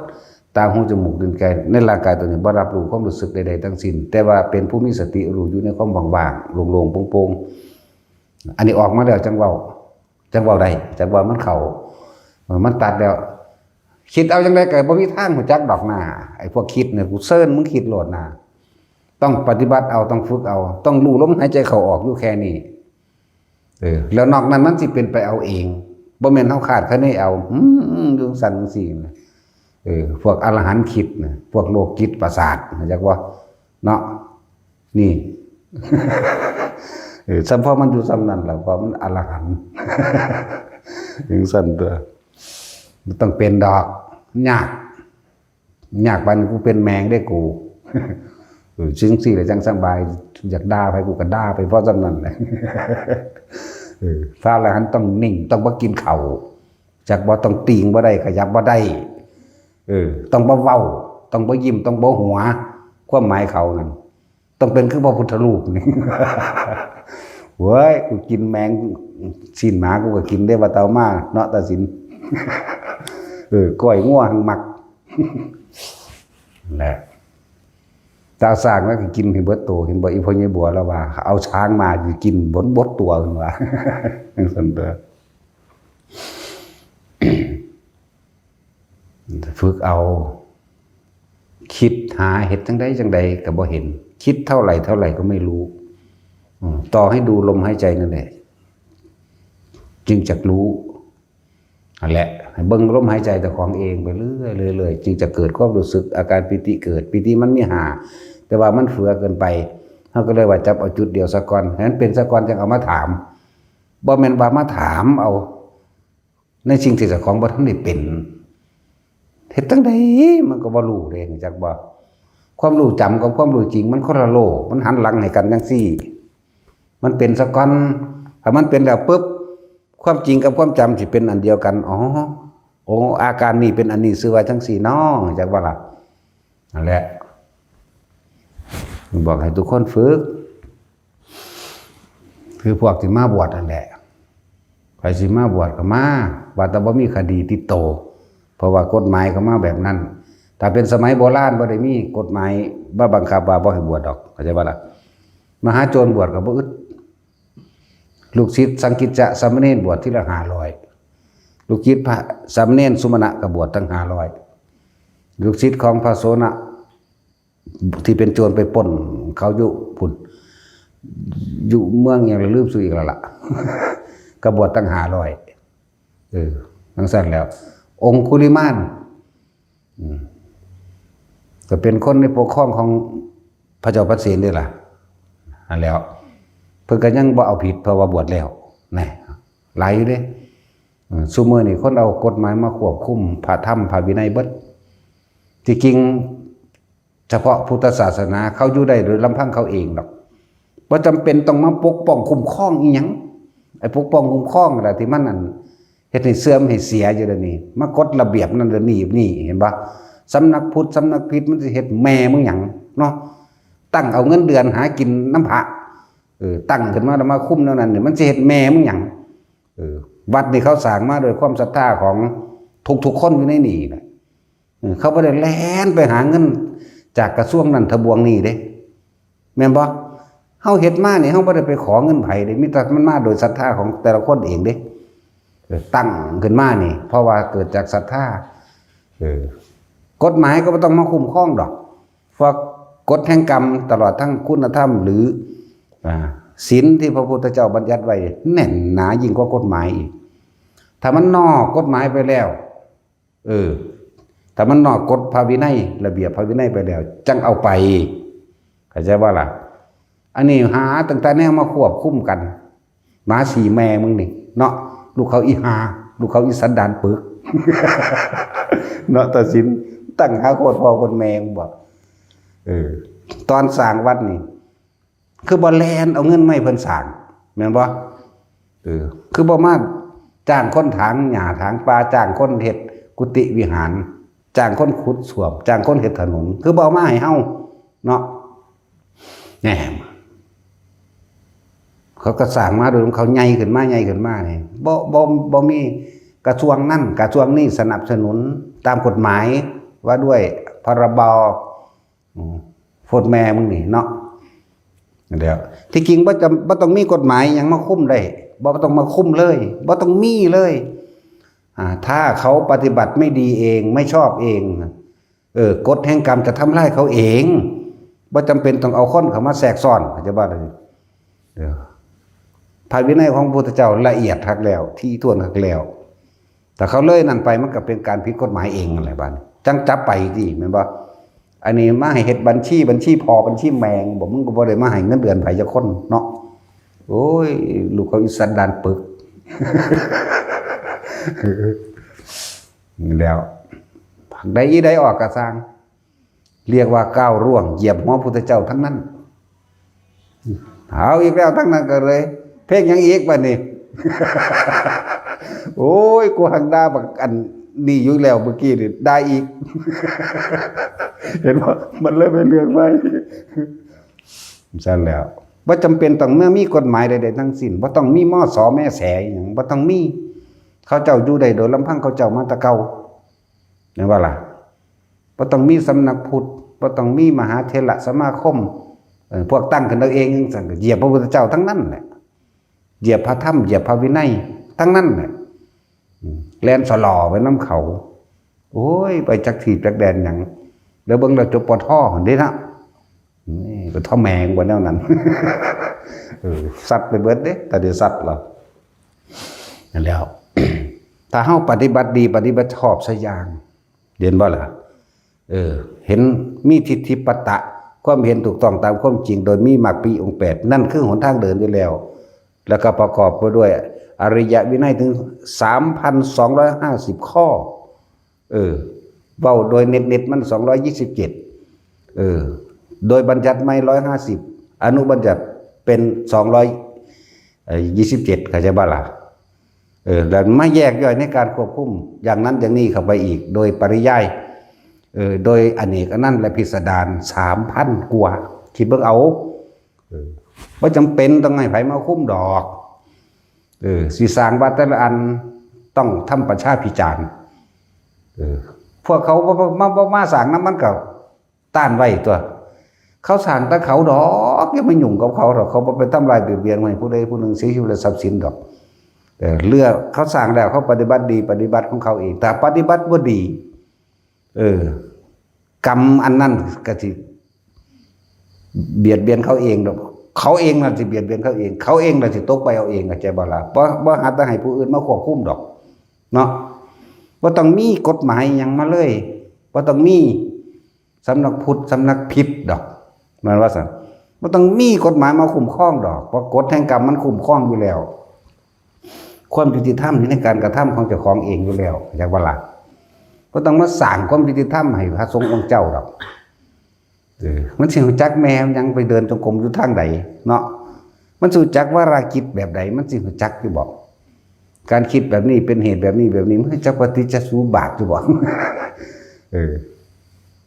ตา หู จมูก ลิ้น กาย ในร่างกายตัวนี้บ่รับรู้ความรู้สึกใดๆทั้งสิ้น แต่ว่าเป็นผู้มีสติรู้อยู่ในความว่างๆ โล่งๆ โปร่งๆ อันนี้ออกมาแล้วจั่งเว้า จั่งเว้าได้ จั่งว่ามันเข้า เออ มันตัดแล้ว คิดเอาจั่งใดก็บ่มีทางรู้จักดอกหน้า ไอ้พวกคิดเนี่ย กูเชิญมึงคิดโลดหน้า ต้องปฏิบัติเอา ต้องฝึกเอา ต้องรู้ลมหายใจเข้าออกอยู่แค่นี้ เออ แล้วนอกนั้นมันสิเป็นไปเอาเอง บ่แม่นเฮาคาดคะเนเอา อืม อยู่จั่งซั้นจั่งซี้นะ เออ พวกอรหันต์คิดนะ พวกโรคจิตประสาท รู้จักบ่ เนาะ นี่ เออ ส่ำพอมันอยู่ส่ำนั้นแหละ เพราะมันอรหันต์ จั่งซั้นตั๊ว บ่ต้องเป็นดอก ยาก ยากปานกูเป็นแมงได้กู เออ จั่งซี้แหละจั่งสบาย อยากด่าไผกูก็ด่าไปเพราะส่ำนั้นแหละ เออ พระอรหันต์ต้องนิ่ง ต้องบ่กินข้าว จักบ่ ต้องติ่งบ่ได้ ขยับบ่ได้ เออ ต้องบ่เว้า ต้องบ่ยิ้ม ต้องบ่หัว ความหมายเขานั่น ต้องเป็นคือพระพุทธรูปนี่ เว้ย กูกินแมง ซี้นหมากูก็กินได้ ว่าเต่ามาเนาะ ตาสิน เออ ก้อยงัวหังมัก แหละ ตาสร้างแล้วก็กินให้เบิดโต เห็นบ่ อีพ่อใหญ่บัวแล้วว่า เอาช้างมาสิกินบนบดตัว เพิ่นว่า จั่งซั้นตั๊ว ฝึกเอา คิดหาเฮ็ดจั่งใดจั่งใดก็บ่เห็น คิดเท่าไหร่เท่าไหร่ก็ไม่รู้ อืม ต่อให้ดูลมหายใจนั่นแหละ จึงจักรู้ นั่นแหละ ให้เบิ่งลมหายใจเจ้าของเองไปเรื่อยๆ เรื่อยๆ จึงจะเกิดความรู้สึก อาการปีติเกิด ปีติมันมีห้า แต่ว่ามันเฟือเกินไป เฮาก็เลยว่าจับเอาจุดเดียวซะก่อน ให้มันเป็นซะก่อน จั่งเอามาถาม บ่แม่นว่ามาถามเอา ในสิ่งที่เจ้าของบ่ทันได้เป็น เฮ็ดจั่งใดมันก็บ่รู้เด้ รู้จักบ่ ความรู้จำกับความรู้จริงมันคนละโลก มันหันหลังให้กันจั่งซี้ มันเป็นซะก่อน ถ้ามันเป็นแล้วปุ๊บ ความจริงกับความจำสิเป็นอันเดียวกัน อ๋อ โอ้ อาการนี้เป็นอันนี้ ชื่อว่าจั่งซี้น้อ รู้จักบ่ล่ะ นั่นแหละ บอกให้ทุกคนฝึก คือพวกที่มาบวชนั่นแหละ ใครสิมาบวชก็มา ว่าแต่บ่มีคดีติดโต เพราะว่ากฎหมายก็มาแบบนั้น ถ้าเป็นสมัยโบราณบ่ได้มีกฎหมายมาบังคับว่าบ่ให้บวชดอก เข้าใจบ่ล่ะ มหาโจรบวชก็บ่อึด ลูกศิษย์สังกิจจะสามเณรบวชทีละห้าร้อย ลูกศิษย์พระสามเณรสุมาณะก็บวชตั้งห้าร้อย ลูกศิษย์ของพระโสณะ ที่เป็นโจรไปปล้นเขาอยู่พุ้น อยู่เมืองหยังละลืมชื่ออีกแล้วล่ะ ก็บวชตั้งห้าร้อย เออ จั่งซั้นแล้ว องคุลิมาน อืม ก็เป็นคนในปกครองของพระเจ้าปเสนนี่ล่ะ นั่นแหล้ว เพิ่นก็ยังบ่เอาผิด เพราะว่าบวชแล้ว แหน่ หลายอยู่เด้ อืม ซุมื้อนี้คนเอากฎหมายมาควบคุมพระธรรมพระวินัยเบิด ที่จริง เฉพาะพุทธศาสนา เขาอยู่ได้โดยลำพังเขาเองดอก บ่จำเป็นต้องมาปกป้องคุ้มครองอีหยัง ไอ้ปกป้องคุ้มครองอะไรที่มันอันเฮ็ดให้เสื่อมให้เสียอยู่เดี๋ยวนี้ มากฎระเบียบนั่นเดี๋ยวนี้นี่ เห็นบ่ สำนักพุทธสำนักผิดมันสิเฮ็ดแม่มึงหยังเนาะ ตั้งเอาเงินเดือนหากินนำพระ เออ ตั้งขึ้นมาแล้วมาคุมแนวนั้นนี่ มันสิเฮ็ดแม่มึงหยัง เออ วัดนี่เขาสร้างมาโดยความศรัทธาของทุกๆคนอยู่ในนี่แหละ เออ เขาบ่ได้แล่นไปหาเงินจากกระทรวงนั้นทะบวงนี้เด้ แม่นบ่ เฮาเฮ็ดมานี่ เฮาบ่ได้ไปขอเงินไผเด้ มีแต่มันมาโดยศรัทธาของแต่ละคนเองเด้ เออ ตั้งขึ้นมานี่ เพราะว่าเกิดจากศรัทธา เออ กฎหมายก็บ่ต้องมาคุ้มครองดอก เพราะกฎแห่งกรรมตลอดทั้งคุณธรรมหรือ อ่า ศีลที่พระพุทธเจ้าบัญญัติไว้แน่นหนายิ่งกว่ากฎหมายอีก ถ้ามันนอกกฎหมายไปแล้ว เออ ถ้ามันนอกกฎพระวินัย ระเบียบพระวินัยไปแล้ว จั่งเอาไป เข้าใจบ่ล่ะ อันนี้หาตั้งแต่แนวมาควบคุมกัน หมาสี่แม่มึงนี่เนาะ ลูกเขาอีหา ลูกเขาอีสันดานปึก เนาะ ตัดสินตั้งหาโคตรพ่อโคตรแม่มึงบ่ เออ ตอนสร้างวัดนี่ คือบ่แล่นเอาเงินมาให้เพิ่นสร้าง แม่นบ่ เออ คือบ่มาจ้างคนถางหญ้าถางป่า จ้างคนเฮ็ดกุฏิวิหาร จ้างคนขุดส้วม จ้างคนเฮ็ดถนน คือบ่เอามาให้เฮาเนาะ แหม เขาก็สร้างมาโดยของเขา ใหญ่ขึ้นมา ใหญ่ขึ้นมานี่ บ่ บ่ บ่มีกระทรวงนั่นกระทรวงนี้สนับสนุนตามกฎหมายว่าด้วย พรบ อืม โพดแม่มึงนี่เนาะ เดี๋ยว ที่จริงบ่จำ บ่ต้องมีกฎหมายหยังมาคุมได้ บ่ต้องมาคุมเลย บ่ต้องมีเลย อ่า ถ้าเขาปฏิบัติไม่ดีเอง ไม่ชอบเอง เออ กฎแห่งกรรมจะทำลายเขาเอง บ่จำเป็นต้องเอาคนเข้ามาแทรกซ้อน เข้าใจบ่ล่ะ เดี๋ยว พระวินัยของพระพุทธเจ้าละเอียดคักแล้ว ถี่ถ้วนคักแล้ว แต่เขาเลยนั่นไปมันก็เป็นการผิดกฎหมายเองนั่นแหละบัดนี้ จั่งจับไปติ แม่นบ่ อันนี้มาให้เฮ็ดบัญชี บัญชีพ่อ บัญชีแม่ง บ่ มึงก็บ่ได้มาให้เงินเดือนไผจักคนเนาะ โอ้ย ลูกเขาอีสันดานปึก นี่แล้ว ผักใดอีใดออกกะซ่าง เรียกว่าก้าวร่วง เหยียบหัวพุทธเจ้าทั้งนั้น เอาอีกแล้วทั้งนั้นก็เลย เพลงหยังอีกบัดนี้ โอ้ย กูหักด่าบักอันนี้อยู่แล้วเมื่อกี้นี่ ด่าอีก เห็นบ่ มันเลยเป็นเรื่องใหม่ ซั่นแล้ว บ่จำเป็นต้องมามีกฎหมายใดๆทั้งสิ้น บ่ต้องมี มส แม่แสอิหยัง บ่ต้องมี เขาเจ้าอยู่ได้โดยลำพังเขาเจ้ามาแต่เก่า แม่นบ่ล่ะ บ่ต้องมีสำนักพุทธ บ่ต้องมีมหาเถรสมาคม เอ่อ พวกตั้งขึ้นเอาเองจั่งซั้น ก็เหยียบพระพุทธเจ้าทั้งนั้นแหละ เหยียบพระธรรม เหยียบพระวินัยทั้งนั้นแหละ อืม แล่นสลอไปนำเขา โอ้ย ไปจักถีบจักแดนหยัง แล้วเบิ่งแล้วจบ ปท หั่นเด้นะ นี่ ปท แม่งบ่แนวนั้น เออ สัตว์ไปเบิดเด้ แต่เดี๋ยวสัตว์เรา นั่นแล้ว ถ้าเฮาปฏิบัติดี ปฏิบัติชอบซะอย่าง เห็นบ่ล่ะ เออ เห็นมีทิฏฐิปตะ ความเห็นถูกต้องตามความจริง โดยมีมรรคมีองค์แปด นั่นคือหนทางเดินอยู่แล้ว แล้วก็ประกอบไปด้วยอริยวินัยถึง สามพันสองร้อยห้าสิบ ข้อ เออ เว้าโดยเน็ตๆมัน สองร้อยยี่สิบเจ็ด เออ โดยบัญญัติใหม่ ร้อยห้าสิบ อนุบัญญัติเป็น สองร้อยยี่สิบเจ็ด เข้าใจบ่ล่ะ เออ แล้วมาแยกย่อยในการควบคุม อย่างนั้นอย่างนี้เข้าไปอีก โดยปริยาย เออ โดยอเนกอนันต์และพิสดาร สามพัน กว่า คิดเบิ่งเอา เออ บ่จำเป็นต้องให้ไผมาคุมดอก เออ สิสร้างวัดแต่ละอันต้องทำประชาพิจารณ์ เออ พวกเขาบ่ บ่ มา บ่มาสร้างนำมันก็ต้านไว้ตั๊ว เขาสร้างแต่เขาดอก อย่ามายุ่งกับเขาดอก เขาบ่ไปทำลายเบียดเบียนให้ผู้ใดผู้หนึ่งเสียชีวิตและทรัพย์สินดอก เออ เรื่องเขาสร้างแล้วเขาปฏิบัติดีปฏิบัติของเขาเอง แต่ปฏิบัติบ่ดี เออ กรรมอันนั้นก็สิเบียดเบียนเขาเองดอก เขาเองนั่นสิเบียดเบียนเขาเอง เขาเองนั่นสิตกไปเอาเอง เข้าใจบ่ล่ะ บ่ บ่หาแต่ให้ผู้อื่นมาควบคุมดอก เนาะ บ่ต้องมีกฎหมายหยังมาเลย บ่ต้องมีสำนักพุทธ สำนักผิดดอก แม่นว่าซั่น บ่ต้องมีกฎหมายมาคุ้มครองดอก เพราะกฎแห่งกรรมมันคุ้มครองอยู่แล้ว ความยุติธรรมอยู่ในการกระทำของเจ้าของเองอยู่แล้ว เข้าใจบ่ล่ะ บ่ต้องมาสร้างความยุติธรรมให้พระสงฆ์องค์เจ้าดอก เออ มันสิรู้จักแม่มันยังไปเดินจงกรมอยู่ทางใดเนาะ มันสิรู้จักวาระจิตแบบใด มันสิรู้จักอยู่บ่ การคิดแบบนี้เป็นเหตุแบบนี้แบบนี้ มันรู้จักปฏิจจสมุปบาทอยู่บ่ เออ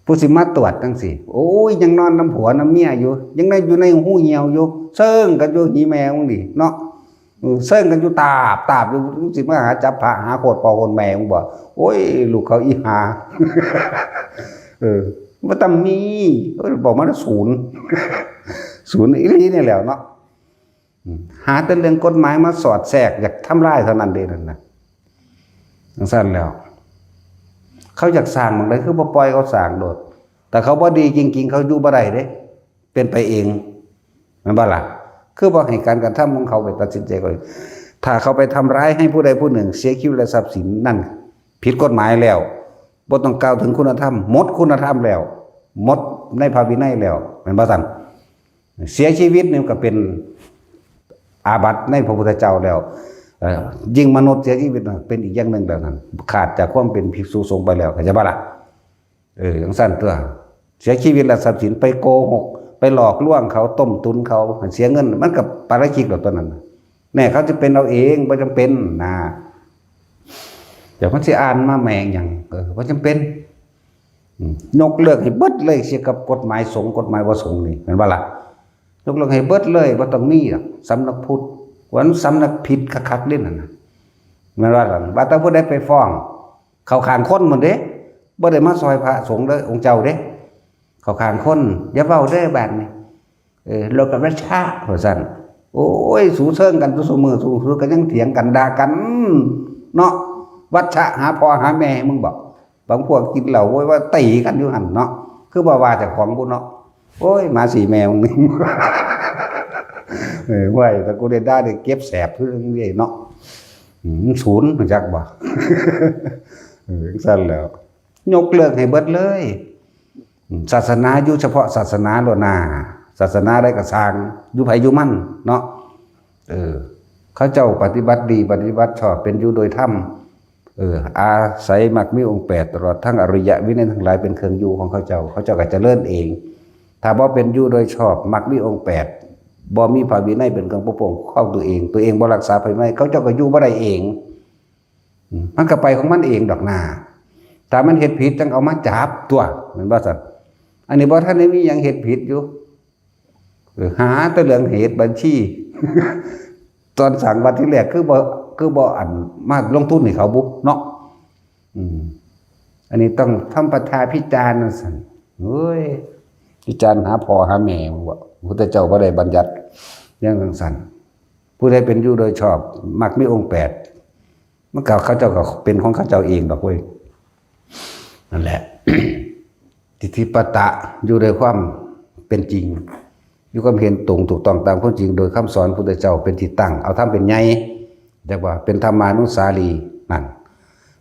ผู้สิมาตรวจจังซี่ โอ้ย ยังนอนนำผัวนำเมียอยู่ ยังได้อยู่ในหูเหี่ยวอยู่ เซิ่งกันอยู่หีแม่มึงนี่เนาะ เออ เซิ่งกันอยู่ตาบตาบอยู่ มึงสิมาหาจับพระหาโคตรพ่อโคตรแม่มึงบ่ โอ้ย ลูกเขาอีหา เออ บ่ต้องมี เออ บอกมาศูนย์ ศูนย์อีหลีนี่แหล้วเนาะ อืม หาแต่เรื่องกฎหมายมาสอดแทรก อยากทำลายเท่านั้นเด้นั่นน่ะ จังซั่นแล้ว เขาอยากสร้างหม่องใดคือบ่ปล่อยเขาสร้างโลด แต่เขาบ่ดีจริงๆ เขาอยู่บ่ได้เด้ เป็นไปเอง แม่นบ่ล่ะ คือบ่ให้การกระทำของเขาไปตัดสินใจเขาเอง ถ้าเขาไปทำร้ายให้ผู้ใดผู้หนึ่งเสียชีวิตและทรัพย์สิน นั่นผิดกฎหมายแล้ว บ่ต้องกล่าวถึงคุณธรรม หมดคุณธรรมแล้ว หมดในพระวินัยแล้ว แม่นบ่ซั่น เสียชีวิตนี่ก็เป็นอาบัติในพระพุทธเจ้าแล้ว เอ่อ ยิ่งมนุษย์เสียชีวิตน่ะเป็นอีกอย่างหนึ่งแล้วนั่น ขาดจากความเป็นภิกษุสงฆ์ไปแล้ว เข้าใจบ่ล่ะ เออ จังซั่นตัว เสียชีวิตแล้วทรัพย์สินไปโกหก ไปหลอกลวงเขา ต้มตุนเขา ให้เสียเงิน มันก็ปาราชิกแล้วตัวนั้นน่ะ แน่เขาจะเป็นเอาเอง บ่จำเป็นนะ เดี๋ยวมันสิอ่านมาแม่งหยัง เออ บ่จำเป็น อืม ยกเลิกให้เบิดเลยเสียกับกฎหมายสงฆ์ กฎหมายบ่สงฆ์นี่ แม่นบ่ล่ะ ยกเลิกให้เบิดเลย บ่ต้องมีดอก สำนักพุทธ ว่ามันสำนักผิดคักๆเด้นั่นน่ะ แม่นบ่ล่ะ ว่าแต่ผู้ใดไปฟ้อง เข้าข้างคนหมดเด้ บ่ได้มาซอยพระสงฆ์เด้อ องค์เจ้าเด้ เข้าข้างคน อย่าเว้าเด้อบัดนี้ เออ โลกวัชชะ ว่าซั่น โอ้ย สูเซิงกันซุมื้อ สู สูก็ยังเถียงกัน ด่ากัน เนาะ วัชชะหาพ่อหาแม่มึงบอก บางพวกกินเหล้าโว้ยว่าตีกันอยู่หั่นเนาะ คือบ่ว่าเจ้าของบุเนาะ โอ้ย หมาสี่แมวมึง เออ ไว้ แต่กูได้ด่าได้เก็บแสบคือเรื่องนี้เนาะ อืม ศูนย์ รู้จักบ่ เออ จังซั่นแล้ว ยกเลิกให้เบิดเลย อืม ศาสนาอยู่เฉพาะศาสนาโลดนา ศาสนาใดก็ซ่าง อยู่ไผอยู่มันเนาะ เออ เขาเจ้าปฏิบัติดี ปฏิบัติชอบ เป็นอยู่โดยธรรม เออ อาศัยมรรคมีองค์แปด ตลอดทั้งอริยวินัยทั้งหลายเป็นเครื่องอยู่ของเขาเจ้า เขาเจ้าก็เจริญเอง ถ้าบ่เป็นอยู่โดยชอบ มรรคมีองค์แปด บ่มีพระวินัยเป็นเครื่องปกป้องของตัวเอง ตัวเองบ่รักษาพระวินัย เขาเจ้าก็อยู่บ่ได้เอง อืม มันก็ไปของมันเองดอกนา ถ้ามันเฮ็ดผิดจังเอามาจับตัว แม่นบ่ซั่น อันนี้บ่ทันได้มีหยังเฮ็ดผิดอยู่ เออ หาแต่เรื่องเหตุบัญชี ตอนสร้างวัดที่แรกคือบ่ คือบ่อันมาลงทุนให้เขาบุเนาะ อืม อันนี้ต้องทำประชาพิจารณ์ว่าซั่น เฮ้ย พิจารณ์หาพ่อหาแม่มึงบ่ พระพุทธเจ้าบ่ได้บัญญัติอย่างจังซั่น ผู้ใดเป็นอยู่โดยชอบ มรรคมีองค์แปด มันก็เขาเจ้าก็เป็นของเขาเจ้าเองดอกเว้ย นั่นแหละ ทิฏฐิปตะ อยู่โดยความเป็นจริง อยู่ความเห็นตรงถูกต้องตามความจริง โดยคำสอนพุทธเจ้าเป็นที่ตั้ง เอาธรรมเป็นใหญ่ เรียกว่าเป็นธรรมานุสาลีนั่น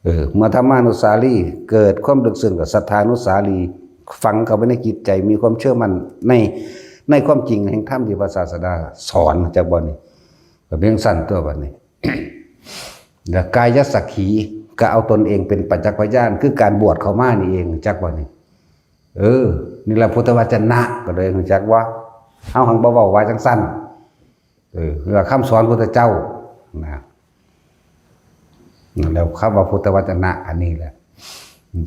เออ เมื่อธรรมานุสาลีเกิดความลึกซึ้งกับศรัทธานุสาลี ฝังเข้าไปในจิตใจ มีความเชื่อมั่นใน ในความจริงแห่งธรรมที่พระศาสดาสอน จักบ่นี่ ก็เพียงสั้นตัวบัดนี้ แล้วกายสักขี ก็เอาตนเองเป็นประจักษ์พยาน คือการบวชเข้ามานี่เอง จักบ่นี่ เออ นี่แหละพุทธวจนะ ก็เลยรู้จักว่า เฮาหังบ่เว้าว่าจังซั่น เออ เรื่องคำสอนพุทธเจ้า นะ แล้วคำว่าพุทธวจนะอันนี้แหละ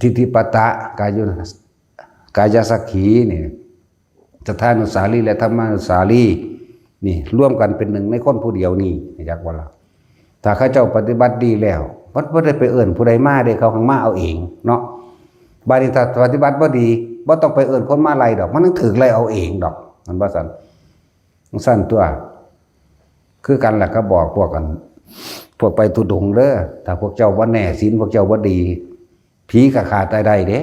ทิฏฐิปตะ กายุ กายสักขีนี่ ศรัทธานุสาลีและธรรมานุสาลี นี่ รวมกันเป็นหนึ่งในคนผู้เดียวนี่ จักว่าล่ะ ถ้าเขาเจ้าปฏิบัติดีแล้ว บ่ บ่ได้ไปเอิ้นผู้ใดมาเด้ เขาหังมาเอาเองเนาะ บัดนี้ถ้าปฏิบัติบ่ดี บ่ต้องไปเอิ้นคนมาไล่ดอก มันต้องถูกไล่เอาเองดอก มันว่าซั่น ซั่นตัว คือกันล่ะ ก็บอกพวกกัน พวกไปธุดงค์เด้อ ถ้าพวกเจ้าบ่แน่ศีล พวกเจ้าบ่ดี ผีก็ฆ่าตายได้เด้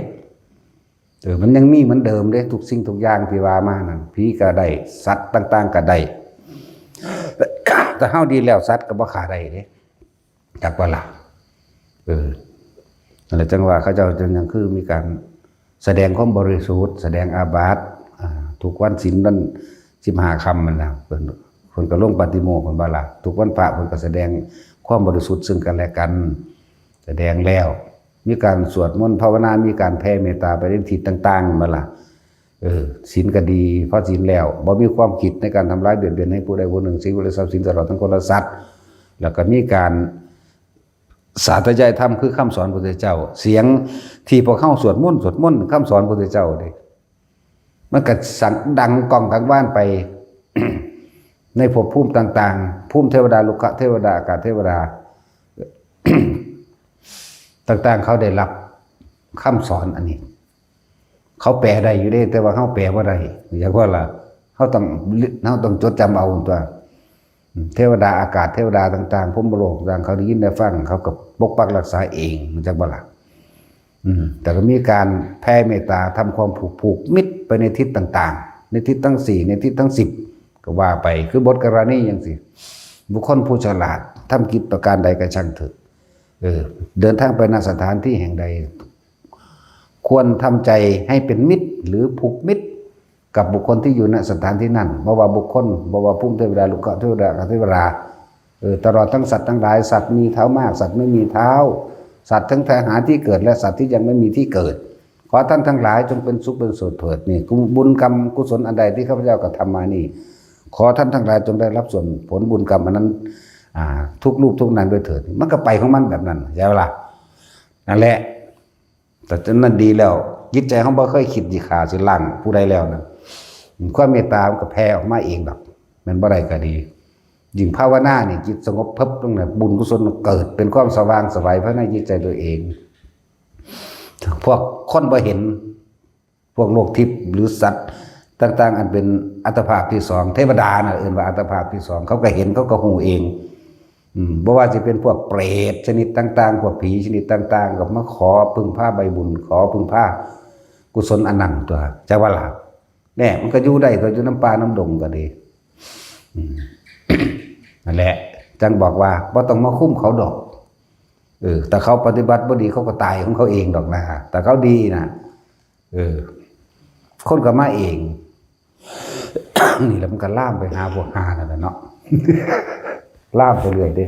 เออ มันยังมีเหมือนเดิมเด้ ทุกสิ่งทุกอย่างที่ว่ามานั่น ผีก็ได้ สัตว์ต่างๆก็ได้ แต่เฮาดีแล้ว สัตว์ก็บ่ฆ่าได้เด้ จักว่าล่ะ เออ นั่นแหละจังว่าเขาเจ้าจังยังคือมีการแสดงความบริสุทธิ์ แสดงอาบัติ อ่า ทุกวันศีลนั่น สิบห้าค่ำนั่นน่ะ เพิ่น เพิ่นก็ลงปาฏิโมกข์ เพิ่นว่าล่ะ ทุกวันพระเพิ่นก็แสดงความบริสุทธิ์ซึ่งกันและกัน แสดงแล้ว มีการสวดมนต์ภาวนา มีการแผ่เมตตาไปในทิศต่างๆ แม่นบ่ล่ะ เออ ศีลก็ดี เพราะศีลแล้วบ่มีความคิดในการทำร้ายเบียดเบียนให้ผู้ใดผู้หนึ่ง สิ่งหรือทรัพย์สินตลอดทั้งคนและสัตว์ แล้วก็มีการสาธยายธรรมคือคำสอนพระพุทธเจ้า เสียงที่พวกเฮาสวดมนต์ สวดมนต์คำสอนพระพุทธเจ้าเด้ มันก็สั่งดังก้องกังวานไป ในภพภูมิต่างๆ ภูมิเทวดา ลุกขเทวดา อากาศเทวดา ต่างๆ เขาได้รับคำสอนอันนี้ เขาแปลได้อยู่เด้ แต่ว่าเฮาแปลบ่ได้ อยากว่าล่ะ เฮาต้อง เฮาต้องจดจำเอาตัว เทวดาอากาศ เทวดาต่างๆ พรหมโลกต่างๆ เขาได้ยินได้ฟัง เขาก็ปกปักรักษาเอง จักบ่ล่ะ อืม แต่ก็มีการแผ่เมตตา ทำความผูก ผูกมิตรไปในทิศต่างๆ ในทิศทั้งสี่ ในทิศทั้งสิบ ก็ว่าไป คือบทกรณีจังซี้ บุคคลผู้ฉลาด ทำกิจประการใดก็ช่างเถอะ เออ เดินทางไปณสถานที่แห่งใด ควรทำใจให้เป็นมิตร หรือผูกมิตร กับบุคคลที่อยู่ณสถานที่นั้น บ่ว่าบุคคล บ่ว่าภูมิเทวดา ลุกขเทวดา อากาศเทวดา เออ ตลอดทั้งสัตว์ทั้งหลาย สัตว์มีเท้ามาก สัตว์ไม่มีเท้า สัตว์ทั้งหลายหาที่เกิด และสัตว์ที่ยังไม่มีที่เกิด ขอท่านทั้งหลายจงเป็นสุขเป็นสุขเถิด นี่ บุญกรรมกุศลอันใดที่ข้าพเจ้ากระทำมานี่ ขอท่านทั้งหลายจงได้รับส่วนผลบุญกรรมอันนั้น อ่า ทุกรูปทุกนามด้วยเถิด มันก็ไปของมันแบบนั้น ใช่ปะล่ะ นั่นแหละ แต่จนนั้นดีแล้ว จิตใจเฮาบ่เคยคิดสิฆ่าสิล้างผู้ใดแล้วนะ ความเมตตามันก็แผ่ออกมาเองดอก แม่นบ่ได้ก็ดี ยิ่งภาวนานี่ จิตสงบเพิบลงน่ะ บุญกุศลมันเกิดเป็นความสว่างไสวภายในจิตใจตัวเอง พวกคนบ่เห็น พวกโลกทิพย์หรือสัตว์ต่างๆ อันเป็นอัตภาพที่สอง เทวดาน่ะเอิ้นว่าอัตภาพที่สอง เขาก็เห็น เขาก็ฮู้เอง อืม บ่ว่าสิเป็นพวกเปรตชนิดต่างๆ พวกผีชนิดต่างๆ ก็มาขอพึ่งพาใบบุญ ขอพึ่งพากุศลอันนั้นตัว จักว่าล่ะ แน่ มันก็อยู่ได้ตัว อยู่นำป่านำดงก็ดี อืม นั่นแหละ จั่งบอกว่าบ่ต้องมาคุมเขาดอก เออ แต่เขาปฏิบัติบ่ดี เขาก็ตายของเขาเองดอกนะ แต่เขาดีนะ เออ คนก็มาเอง นี่แหละมันก็ลามไปหาพวกห่านั่นแหละเนาะ ลามไปเรื่อยเด้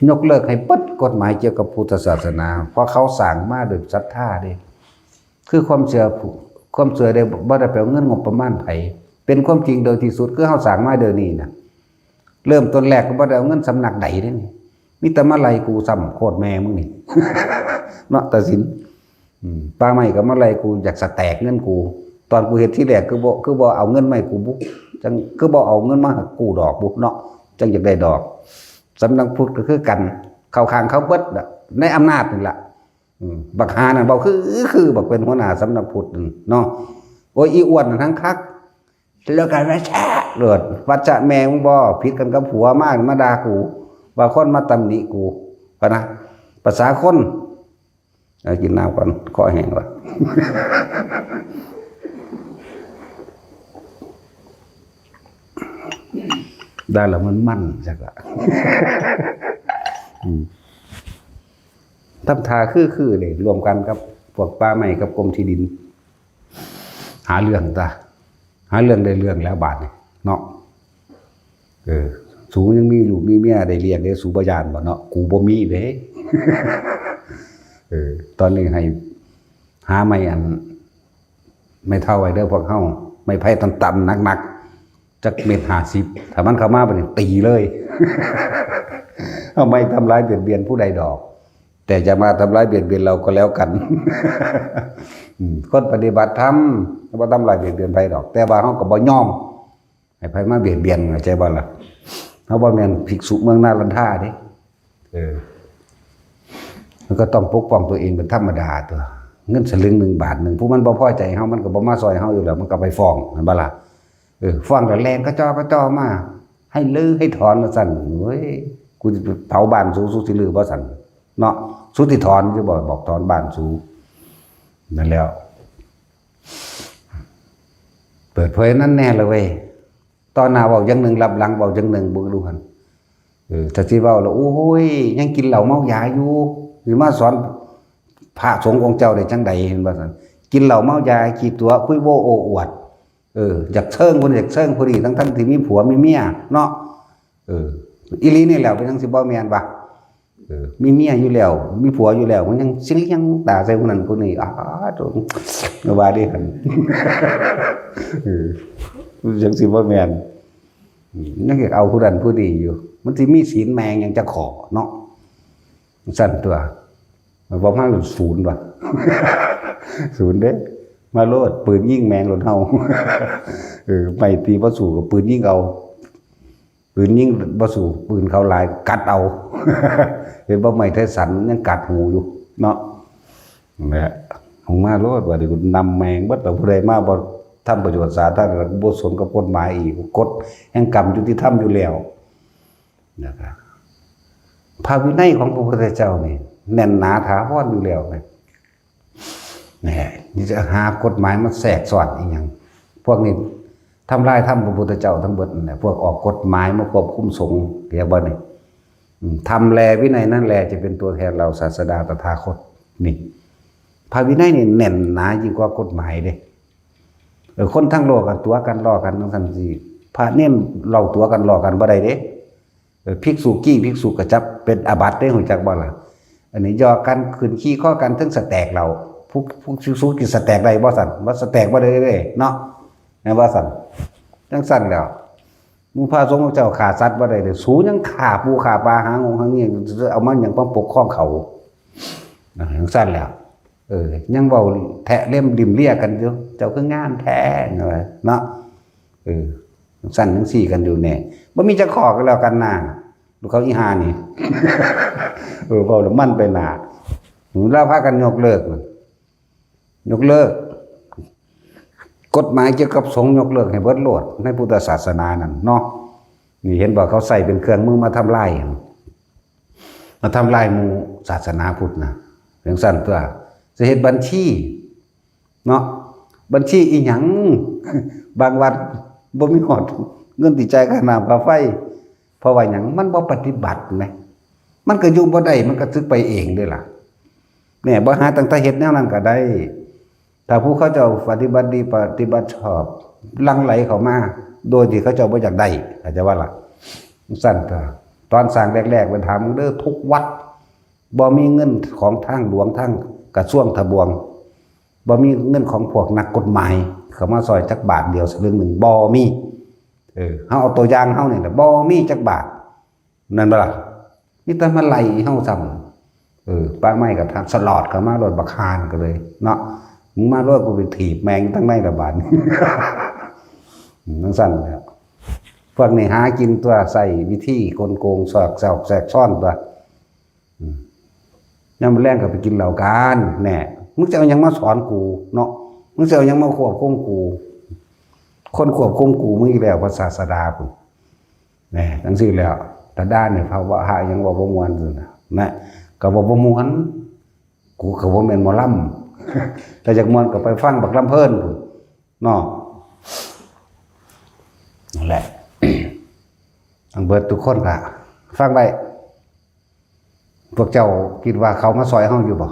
ยกเลิกให้เบิดกฎหมายเกี่ยวกับพุทธศาสนา เพราะเขาสร้างมาโดยศรัทธาเด้ คือความเชื่อผู้ ความเชื่อได้บ่ได้ไปเอาเงินงบประมาณไผ เป็นความจริงโดยที่สุด คือเฮาสร้างมาเดี๋ยวนี้นะ เริ่มต้นแรกก็บ่ได้เอาเงินสำนักใดเด้นี่ มีแต่มาไล่กูซ้ำโคตรแม่มึงนี่ เนาะ ตาสิน อืม ป่าไม้ก็มาไล่กู อยากสแต็กเงินกู ตอนกูเฮ็ดทีแรกคือบ่ คือบ่เอาเงินมาให้กูบุ จั่ง คือบ่เอาเงินมาให้กูดอกบุเนาะ จั่งอยากได้ดอก สำนักพุทธก็คือกัน เข้าข้างเขาเบิดน่ะ ในอำนาจนี่ล่ะ อืม บักห่านั่นเว้าคือ คือบักเป็นหัวหน้าสำนักพุทธนั่นเนาะ โอ้ย อีอ้วนนั่นทั้งคัก แล้วกันว่าแชะโลด วัชชะแม่มึงบ่ ผิดกันกับผัวมา มาด่ากู ว่าคนมาตำหนิกู ปะนะ ภาษาคน เอากินน้ำก่อน คอแห้งว่ะ ได้แล้วมันมันจักละ อืม ทำท่าคือๆ เลย รวมกันกับพวกป่าไม้กับกรมที่ดิน หาเรื่องตา หาเรื่องได้เรื่องแล้วบาดนี่เนาะ เออ สูยังมีลูกมีเมียได้เลี้ยงเด้ สูบ่ย้านบ่เนาะ กูบ่มีเด้ เออ ตอนนี้ให้หาไม้อัน ไม้เฒ่าไว้เด้อพวกเฮา ไม้ไผ่ต่ำๆ หนักๆ จักเม็ดห้าสิบ ถ้ามันเข้ามาบัดนี้ตีเลย เฮาไม่ทำร้ายเบียดเบียนผู้ใดดอก แต่จะมาทำร้ายเบียดเบียนเราก็แล้วกัน อืม คนปฏิบัติธรรมบ่ทำร้ายเบียดเบียนไผดอก แต่ว่าเฮาก็บ่ยอมให้ไผมาเบียดเบียน เข้าใจบ่ล่ะ เฮาบ่แม่นภิกษุเมืองนาลันทาเด้ เออ มันก็ต้องปกป้องตัวเองเป็นธรรมดาตัว เงินสลึงหนึ่งบาทหนึ่ง ผู้มันบ่พอใจเฮา มันก็บ่มาซอยเฮาอยู่แล้ว มันก็ไปฟ้อง แม่นบ่ล่ะ เออ ฟ้องแล้วแล่นกระจอกกระจอกมา ให้รื้อให้ถอนว่าซั่น เฮ้ย กูสิเผาบ้านสู สูสิรื้อบ่ซั่น เนาะ สูสิถอนอยู่บ่ บอกถอนบ้านสู นั่นแหล้ว เปิดเผยนั่นแน่เลยเว้ย ต่อหน้าเว้าอย่างหนึ่ง ลับหลังเว้าอย่างหนึ่ง เบิ่งดูหั่น เออ ถ้าสิเว้าแล้ว โอ้ย ยังกินเหล้าเมายาอยู่ สิมาสอนพระสงฆ์องค์เจ้าได้จั่งใด เห็นบ่ซั่น กินเหล้าเมายา ขี้ตั๋ว คุยโว้โอ้อวด เออ อยากเชิงคน อยากเชิงคนนี้ ทั้งๆ ที่มีผัวมีเมียเนาะ เออ อีหลีนี่แหละ เป็นจั่งสิบ่แม่นวะ เออ มีเมียอยู่แล้ว มีผัวอยู่แล้ว มันยังสิเลี้ยงตาใส่ผู้นั้นผู้นี้ อ้า โถ่ ว่าได้หั่น เออ จังสิบ่แม่น อืม ยังอยากเอาผู้นั้นผู้นี้อยู่ มันสิมีศีลแม่งยังจะขอเนาะ ซั่นตัว บ่มาศูนย์ว่ะ ศูนย์เด้ มาโลด ปืนยิงแม่งโลดเฮา เออ ไม้ตีบ่สู้ก็ปืนยิงเอา ปืนยิงบ่สู้ ปืนเขาหลาย กัดเอา เห็นบ่ ไม้ไทสันยังกัดหูอยู่ เนาะ นั่นแหละ ลงมาโลด ว่าเดี๋ยวกูนำแม่งเบิด แล้วผู้ใดมาบ่ทำประโยชน์สาธารณะ บ่สมกับกฎหมายอีก กฎแห่งกรรมยุติธรรมอยู่แล้ว นะครับ พระวินัยของพระพุทธเจ้านี่ แน่นหนาถาวรอยู่แล้วนะ แหม นี่จะหากฎหมายมาแทรกซ้อนอีหยัง พวกนี้ทำลายธรรมพระพุทธเจ้าทั้งเบิดนั่นแหละ พวกออกกฎหมายมาควบคุมสงฆ์ เห็นบ่นี่ อืม ธรรมแลวินัยนั่นแลจะเป็นตัวแทนเราศาสดาตถาคต นี่ พระวินัยนี่แน่นหนายิ่งกว่ากฎหมายเด้ เออ คนทั้งโลกกันตั๋วกัน ล้อกันจังซั่นสิ พระเณรเล่าตั๋วกัน ล้อกันบ่ได้เด้ เออ ภิกษุกี้ภิกษุก็จับเป็นอาบัติเด้ ฮู้จักบ่ล่ะ อันนี้หยอกกัน ขึ้นขี้ข้อกัน ถึงสแต็กเหล้า พวก พวกภิกษุกินสแต็กได้บ่ซั่น บ่สแต็กบ่ได้เด้เนาะ แม่นบ่ซั่น จังซั่นแล้ว หมู่พระสงฆ์เจ้าฆ่าสัตว์บ่ได้เด้ สูยังฆ่าปูฆ่าปลา หางูหาเงี้ย เอามาหยังมาปกครองเขา นะ จังซั่นแล้ว เออ ยังเว้าแทะเล็มริมเลียกันอยู่ เจ้าคืองามแท้ เนาะ เออ จังซั่นจังซี่กันอยู่แน่ บ่มีจักข้อก็แล้วกันนะ ลูกเขาอีห่านี่ เออ เว้าแล้วมันไปหน้า ลาวพากันยกเลิก ยกเลิก กฎหมายเกี่ยวกับสงฆ์ยกเลิกให้เบิดโลด ในพุทธศาสนานั่นเนาะ นี่เห็นบ่ เขาใช้เป็นเครื่องมือมาทำลาย มาทำลายหมู่ศาสนาพุทธนะ จังซั่นตัว สิเฮ็ดบัญชี เนาะ บัญชีอีหยัง บางวัดบ่มีฮอดเงินที่จ่ายค่าน้ำค่าไฟ เพราะว่าหยัง มันบ่ปฏิบัติแหม มันก็อยู่บ่ได้ มันก็สึกไปเองเด้ล่ะ แหม บ่หาตั้งแต่เฮ็ดแนวนั้นก็ได้ ถ้าผู้เขาเจ้าปฏิบัติดี ปฏิบัติชอบ หลั่งไหลเข้ามา โดยที่เขาเจ้าบ่อยากได้ เข้าใจว่าล่ะ ซั่นตัว ตอนสร้างแรกๆ ไปถามเด้อ ทุกวัด บ่มีเงินของทางหลวง ทางกระทรวงทบวง บ่มีเงินของพวกนักกฎหมาย เข้ามาซอยจักบาทเดียวสลึงหนึ่ง บ่มี เออ เฮาเอาตัวอย่างเฮานี่แหละ บ่มีจักบาท นั่นบ่ล่ะ มีแต่มาไล่เฮาซ้ำ เออ ป่าไม้ก็ทักสลอดเข้ามาโลด บักห่านก็เลย เนาะ มึงมาโลด กูไปถีบแม่งทั้งในละบาด จังซั่นแหละ พวกนี้หากินตัว ใช้วิธีกลโกง สอดแทรก แทรกซ้อนตัว อืม ยามมื้อแลงก็ไปกินเหล้ากัน แน่ มึงจะเอาหยังมาสอนกูเนาะ มึงจะเอาหยังมาควบคุมกู คนควบคุมกูมีแล้ว พระศาสดาพุ้น แน่ จังซี่แล้ว ถ้าด่านี่ พระว่าหาหยังเว้าบ่ม่วนซั่นน่ะ นะ ก็เว้าบ่ม่วน กูก็บ่แม่นหมอลำ ถ้าอยากม่วนก็ไปฟังบักลำเพลินพุ้น เนาะ นั่นแหละ ทั้งเบิดทุกคนก็ฟังไว้ พวกเจ้าคิดว่าเขามาซอยเฮาอยู่บ่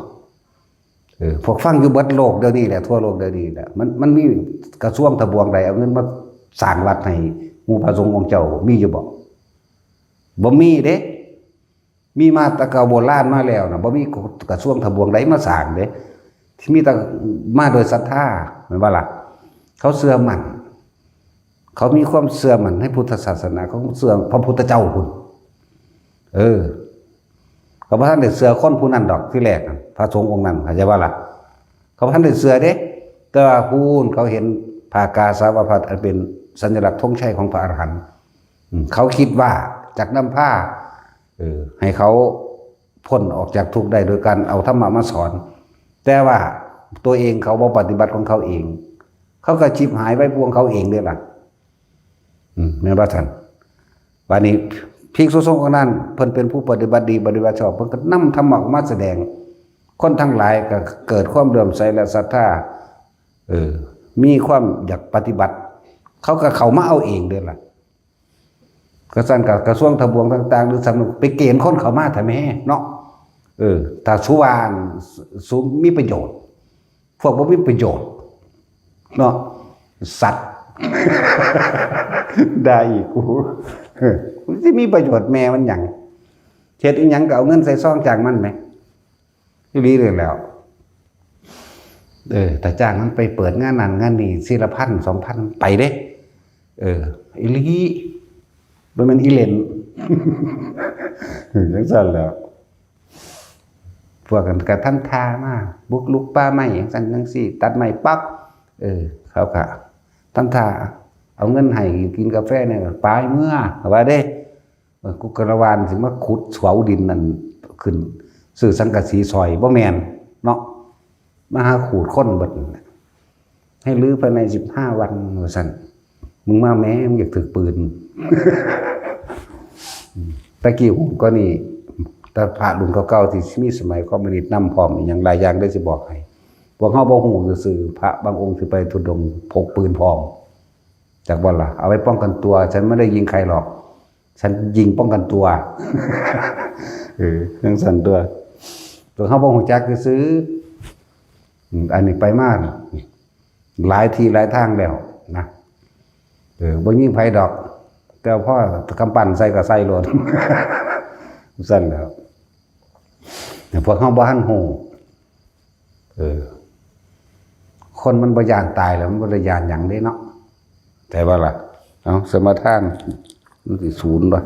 เออ พวกฟังอยู่เบิดโลกเดี๋ยวนี้แหละ ทั่วโลกเดี๋ยวนี้แหละ มัน มันมีกระทรวงทบวงใดเอาเงินมาสร้างวัดให้หมู่พระสงฆ์องค์เจ้า มีอยู่บ่ บ่มีเด้ มีมาแต่เก่าโบราณมาแล้วนะ บ่มีกระทรวงทบวงใดมาสร้างเด้ ที่มีแต่มาโดยศรัทธา แม่นบ่ล่ะ เขาเชื่อมั่น เขามีความเชื่อมั่นในพุทธศาสนา เขาเชื่อพระพุทธเจ้าพุ้น เออ เขาบ่ทันได้เชื่อคนผู้นั้นดอกที่แรกน่ะ พระสงฆ์องค์นั้น เข้าใจบ่ล่ะ เขาบ่ทันได้เชื่อเด้ แต่ว่าพุ้นเขาเห็นผ้ากาสาวพัสตร์อันเป็นสัญลักษณ์ธงชัยของพระอรหันต์ อืม เขาคิดว่าจักนำพา เออ ให้เขาพ้นออกจากทุกข์ได้โดยการเอาธรรมะมาสอน แต่ว่าตัวเองเขาบ่ปฏิบัติของเขาเอง เขาก็ฉิบหายไปพวงเขาเองเด้ล่ะ อืม แม่นบ่ซั่น บัดนี้ภิกษุสงฆ์องค์นั้น เพิ่นเป็นผู้ปฏิบัติดีปฏิบัติชอบ เพิ่นก็นำธรรมะออกมาแสดง คนทั้งหลายก็เกิดความเลื่อมใสและศรัทธา เออ มีความอยากปฏิบัติ เขาก็เข้ามาเอาเองเด้ล่ะ กระซั่นก็กระทรวงทบวงต่างๆ หรือสำนักไปเกณฑ์คนเข้ามาแท้แม่เนาะ เออ ถ้าสุวรรณสุมีประโยชน์ พวกบ่มีประโยชน์ เนาะ สัตว์ ได้อีกกู เออ มันสิมีประโยชน์แม่มันหยัง เฮ็ดอีหยังก็เอาเงินใส่ซองจ้างมันแหม อีหลีเลยแหล้ว เออ ถ้าจ้างมันไปเปิดงานนั่นงานนี่ สี่ละพัน สองพัน ไปเด้ เออ อีหลี บ่แม่นอีเล่น จังซั่นแหล้ว พวกกันก็ทำท่ามา บุกรุกป่าไม้จังซั่นจังซี่ ตัดไม้ปั๊บ เออ เขาก็ทำท่าเอาเงินให้กินกาแฟเนี่ย ไปเมือ ว่าเด้ เออ กูกะละวานสิมาขุดเสาดินนั่นขึ้น ซื้อสังกะสีซอย บ่แม่นเนาะ มาหาขูดค้นเบิดนั่นแหละ ให้รื้อภายใน สิบห้า วัน ว่าซั่น มึงมาแหม มึงอยากถืกปืน ตะกี้ผมก็นี่ แต่พระรุ่นเก่าๆ ที่มีสมัยคอมมิวนิสต์นำพร้อม อีหยังหลายอย่างได้สิบอกให้ พวกเฮาบ่ฮู้ซื่อๆ พระบางองค์สิไปธุดงค์พกปืนพร้อม จักบ่ล่ะ เอาไว้ป้องกันตัว ฉันไม่ได้ยิงใครหรอก ฉันยิงป้องกันตัว เออ จังซั่นตัว ตัวเฮาบ่ฮู้จักซื่อๆ อืม อันนี้ไปมาหลายที่หลายทางแล้วนะ เออ บ่ยิงไผดอก แต่พอกำปั้นใส่ก็ใส่โลด ซั่นแหล้ว แต่พวกเฮาบ่ทันฮู้ เออ คนมันบ่ย้านตายแล้ว มันบ่ได้ย้านหยังเด้เนาะ แต่ว่าล่ะ เอ้า สมาทาน มันสิศูนย์บ่